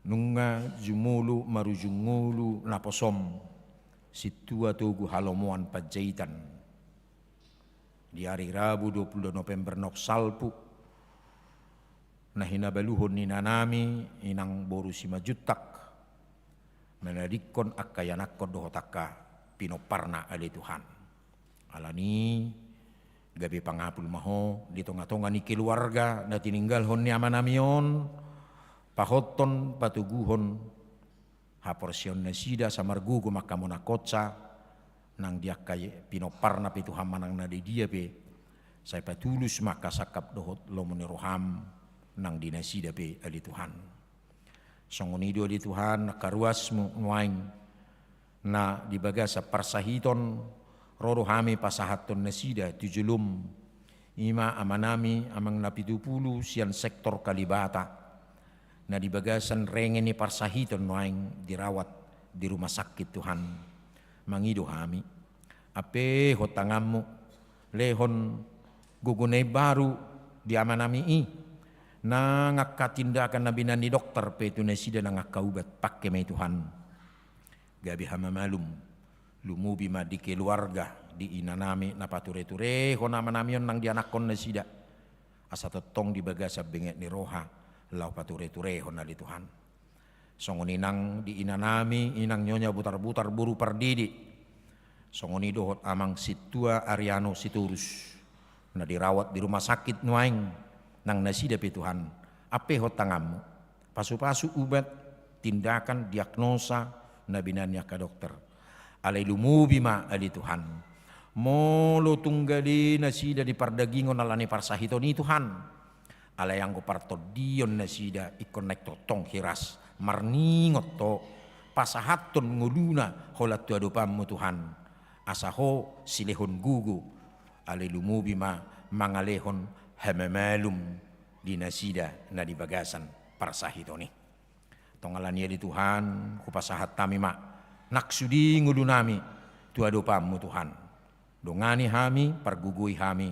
Nunga jumolo marujung ngolu naposom Sintua Togu Halomoan Panjaitan di ari Rabu dua pulu dua November naung salpu, na hinabaluhon ni inanami, inang boru Simanjuntak, manadingkon angka ianakkon dohot angka pinomparna ale Tuhan. Alani i gabe pangapul ma Ho di tongatonga ni keluarga na tininggalhon ni amanami on, pahothon patoguhon haporseaonnasida asa margogo ma angka monangkonsa, nang di angka pinomparna pe Tuhan manang na di dia pe, sai patulus ma angka sangkap dohot lomo ni roham nang di nasida pe ale Tuhan. Songon i do ale Tuhan angka ruasmu nuaeng na di bagasan parsahiton, ro do hami pasahathon nasida tu jolom, i ma amanami Amang Napitupulu sian sektor Kalibata, na di bagasan renge ni parsahiton nuaeng dirawat di rumah sakit Tuhan. Mangido hami, ampehon tanganmu, lehon gogo na imbaru di amanami i, Nang angka tindakan na binahen ni dokter pe tu nasida nang angka ubat, pangke ma i Tuhan. Gabe hamamalum, lumobi ma di keluarga, di inanami na patureturehon amanami on nang di anakkon nasida. Asa tongtong di bagasan benget ni roha, laho patureturehon ale Tuhan. Songon i nang di inanami, inang Nyonya Butarbutar boru Pardede. Songon i dohot amang Sintua Ariano Sitorus. Na dirawat di rumah sakit nuaeng, nang nasida pe Tuhan. Ampehon tanganmu. Pasupasu ubat, tindakan, diagnosa, na binahen ni angka dokter. Alai lumobi ma ale Tuhan. Molo tunggal i nasida dipardagingon ala ni parsahiton i Tuhan. Alai anggo partondion nasida ingkon naeng tongtong hiras, marningot ho, pasahathon ngoluna holan tu adopanmu Tuhan. Asa ho silehon gogo, alai lumobi ma mangalehon hamamalum di nasida na di bagasan parsahiton i. Tong ala ni i ale Tuhan, hupasahat hami ma, nang sude ngolunami, tu adopanmu Tuhan. Dongani hami, pargogoi hami,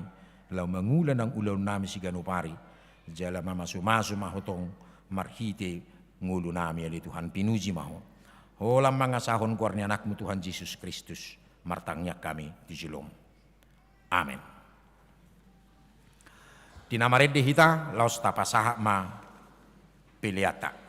laho mangula nang ulaonnami siganup ari, jala mamasumasu ma ho tong, marhite ngolunami ale Tuhan, pinuji ma ho. Holan mangasahon goar ni anakmu Tuhan Jesus Kristus, martangiang hami di jolom. Amen. Di na marende hita, laos tapasahat ma peleanta.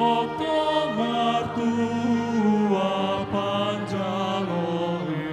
Tongtong martua panjalo i.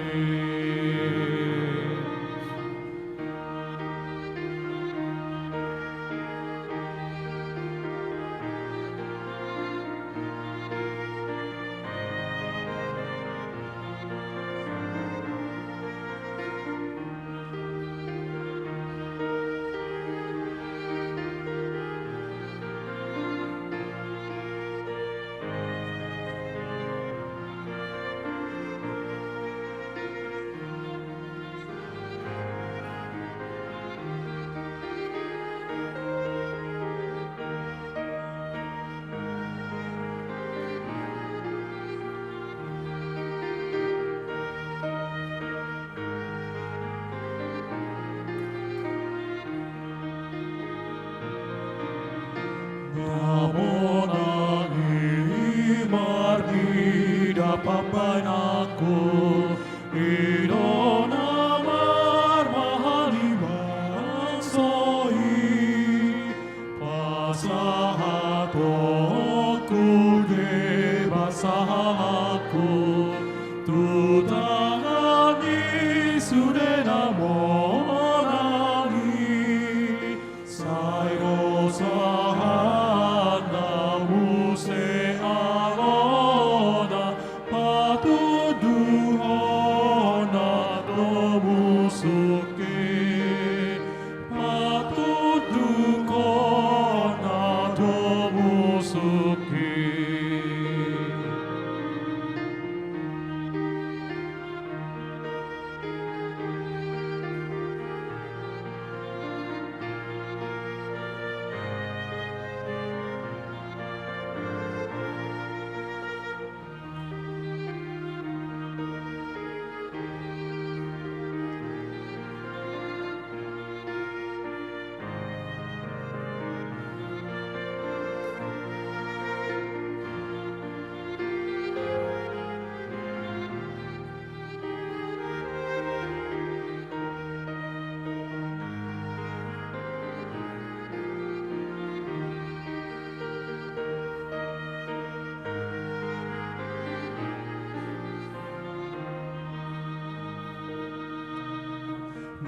Na monang i marnida pambahenanku, i do na marmahan i bangso i. Pasahatonku deba sahalakku tu tangan ni sude na monang i. Sai do sahatna muse alona, patunduhonna do musuk i. Patunduhonna do musuk i.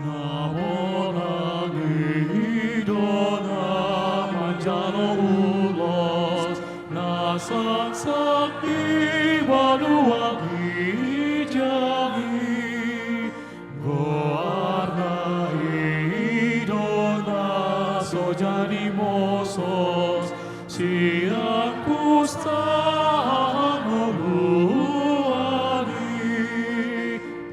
Na monang i do na manjalo ulos, na sangsak di banua ginjang i. Goarna i do na so jadi mosos sian pustahangoluan i.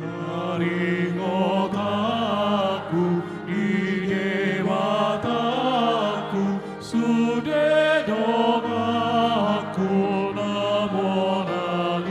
Taringot ahu di Debatangku, sude donganku na monang i.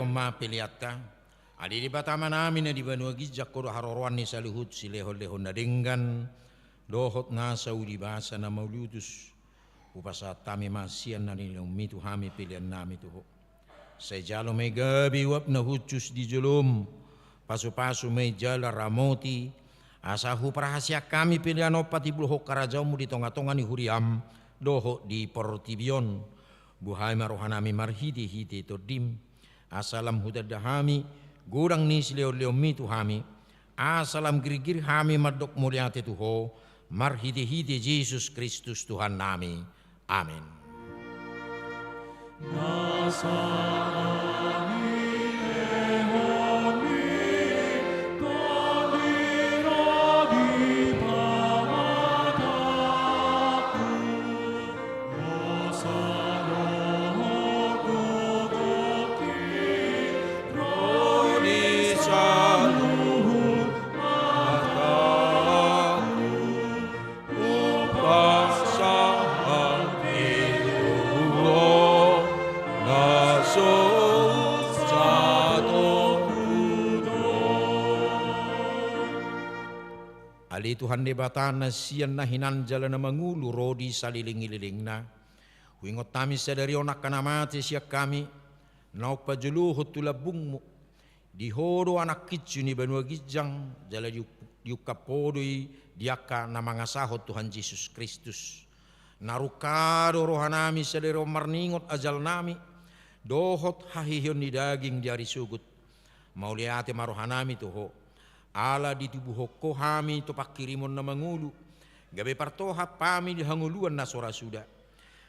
ma peleanta. Ale Debata Amanami na di banua ginjang, Ho do haroroan ni saluhut silehonlehon na denggan dohot nasa uli basa na mauliutus. Hupasahat hami ma sian na nilehonMi tu hami peleannami tu Ho. Sai jalo ma i gabe uap na hushus di joloM. Pasupasu ma i jala ramoti, asa huparhaseang hami pelean on patimbulhon harajaonMu di tongatonga ni huriaM dohot di portibi on. Buhai ma rohanami marhitehite TondiM, asa lam hutanda hami godang ni silehonlehonMi tu hami, asa lam girgir hami mandok mauliate tu Ho, marhitehite Jesus Kristus Tuhannami. Amen. Ale Tuhan Debata na sian na hinan jala na mangolu ro di saleleng ni lelengna. Huingot hami sadari on angka na mate sian hami, naung pajolohon tu lambungMu. Di Ho do Anak Hinsu ni banua ginjang, jala diuk-, diungkap Ho do i di angka na mangasahon Tuhan Jesus Kristus. Na rungka do rohanami sadari on marningot ajalnami, dohot haheheon ni daging di ari sogot. Mauliate ma rohanami tu Ho, ala ditubuhon Ho hami tu pangkirimon na mangolu, gabe partohap hami di hangoluan na so ra suda.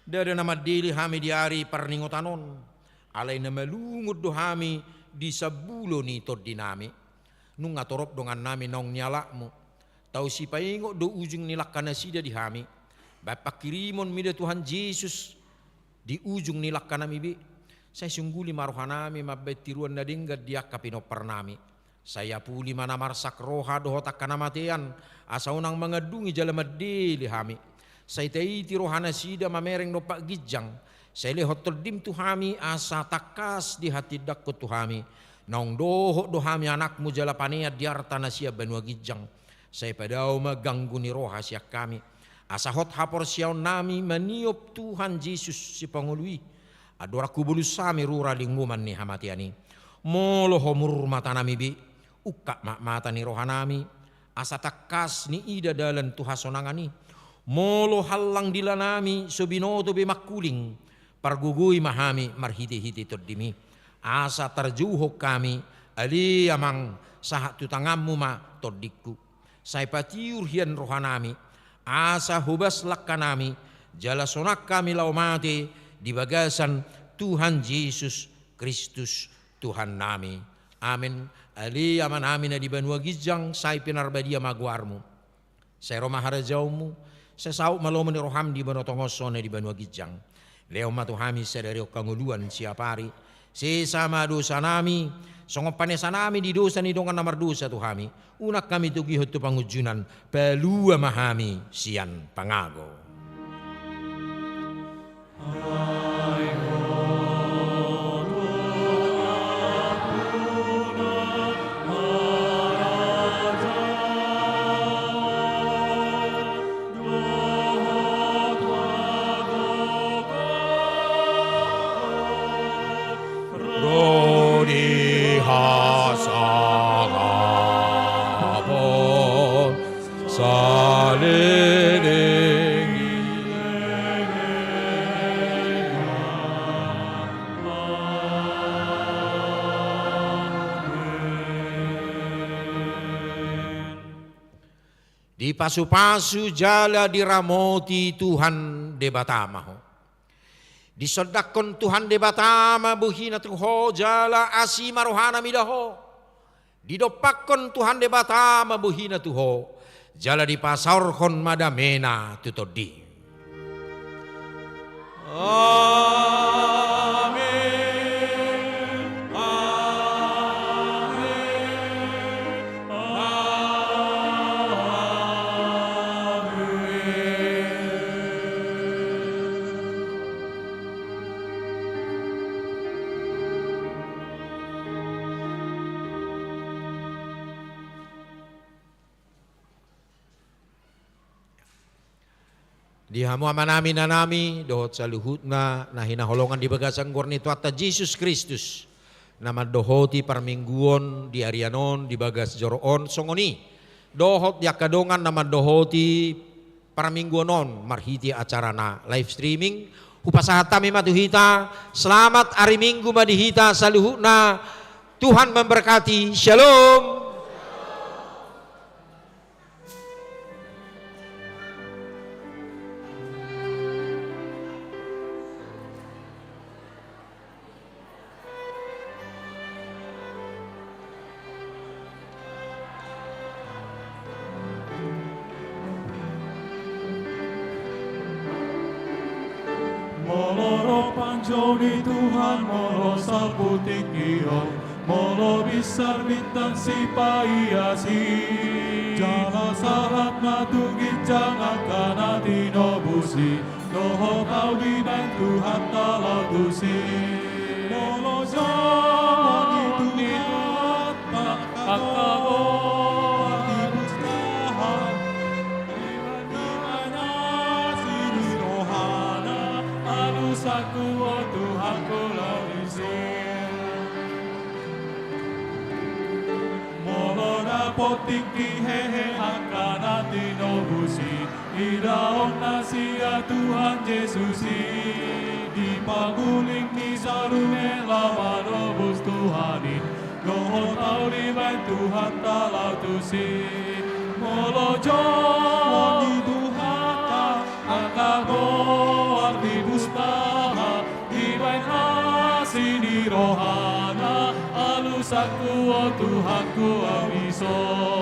Ndada na mandele hami di ari parningotan on, alai na malungun do hami di sambulo ni tondinami. Nunga torop dongannami naung nialapMu. Tau sipaingot do ujung ni langkanasida di hami. Bahen pangkirimonMi da Tuhan Jesus di ujung ni langkanami be. Sai sungguli ma rohanami mambahen tiruan na denggan di angka pinomparnami. Sai apuli ma na marsak roha dohot angka na matean, asa unang mangandungi jala mandele hami. Sai taiti rohanasida mamereng dompak ginjang. Sai lehon TondiM tu hami asa tangkas dihatindangkon tu hami. Naung dohot do hami anakMu jala panean di arta na sian banua ginjang. Sai padao ma ganggu ni roha sian hami, asa hot haporseaonnami maniop Tuhan Jesus Sipangolu i. Andorang hubolus hami rura linggoman ni hamatean i. Molo homur matanami be, ungkap ma mata ni rohanami, asa tangkas niida dalan tu hasonangan i. Molo hallang dilanami so binoto be mangkuling, pargogoi ma hami marhitehite TondiMi, asa tarjouhon hami, ale Amang, sahat tu tanganMu ma tondingku. Sai patiur hian rohanami, asa hobas langkanami, jala sonang hami laho mate di bagasan Tuhan Jesus Kristus Tuhannami. Amen. Ale Amanami na di banua ginjang, sai pinarbadia ma goarMu. Sai ro ma harajaonMu, sai saut ma lomo ni rohaM di banua tonga on songon na di banua ginjang. Lehon ma tu hami sadari on hangoluan siapari. Sesa ma dosanami, songon panesanami di dosa ni dongan na mardosa tu hami. Unang hami togihon tu pangunjunan, palua ma hami sian pangago. Ro di hasangapon saleleng ni lelengna. Amen. Dipasupasu jala diramoti Tuhan Debata ma ho. Disondangkon Tuhan Debata ma bohina tu ho jala asi ma rohana mida ho. Didompakkon Tuhan Debata ma bohina tu ho jala dipasaorhon ma damena tu tondim. Amen. Amen. Amen. Di hamu amanami, inanami, dohot saluhutna na hinaholongan di bagasan goar ni Tuhanta Jesus Kristus, na mandohoti parmingguon di arian on, di bagas joro on, songon i dohot di angka dongan na mandohoti parmingguon on marhite acara na live streaming. Hupasahat hami ma tu hita, selamat ari Minggu ma di hita saluhutna. Tuhan memberkati. Shalom. Molo ro panjou ni Tuhan, molo salpu tingki on, molo binsar bintang sipaiasi, jala sahat ma tu ginjang angka na tinobus i, dohot ahu dibaen Tuhanta laho tusi. Molo jolo ni Tuhanta angka goar ni bustaha, dibaen asi ni rohana, alusanku o Tuhanku laho disi. Molo dapot tingki hehe angka na tinobus i, idaon na sian Tuhan Jesus i, di paguling ni saluhutna manobus Tuhan i, dohot ahu dibaen Tuhanta laho tusi. Molo jolo ni Tuhanta angka goar ni bustaha, dibaen asi ni rohana, alusanku o Tuhanku ahu dison.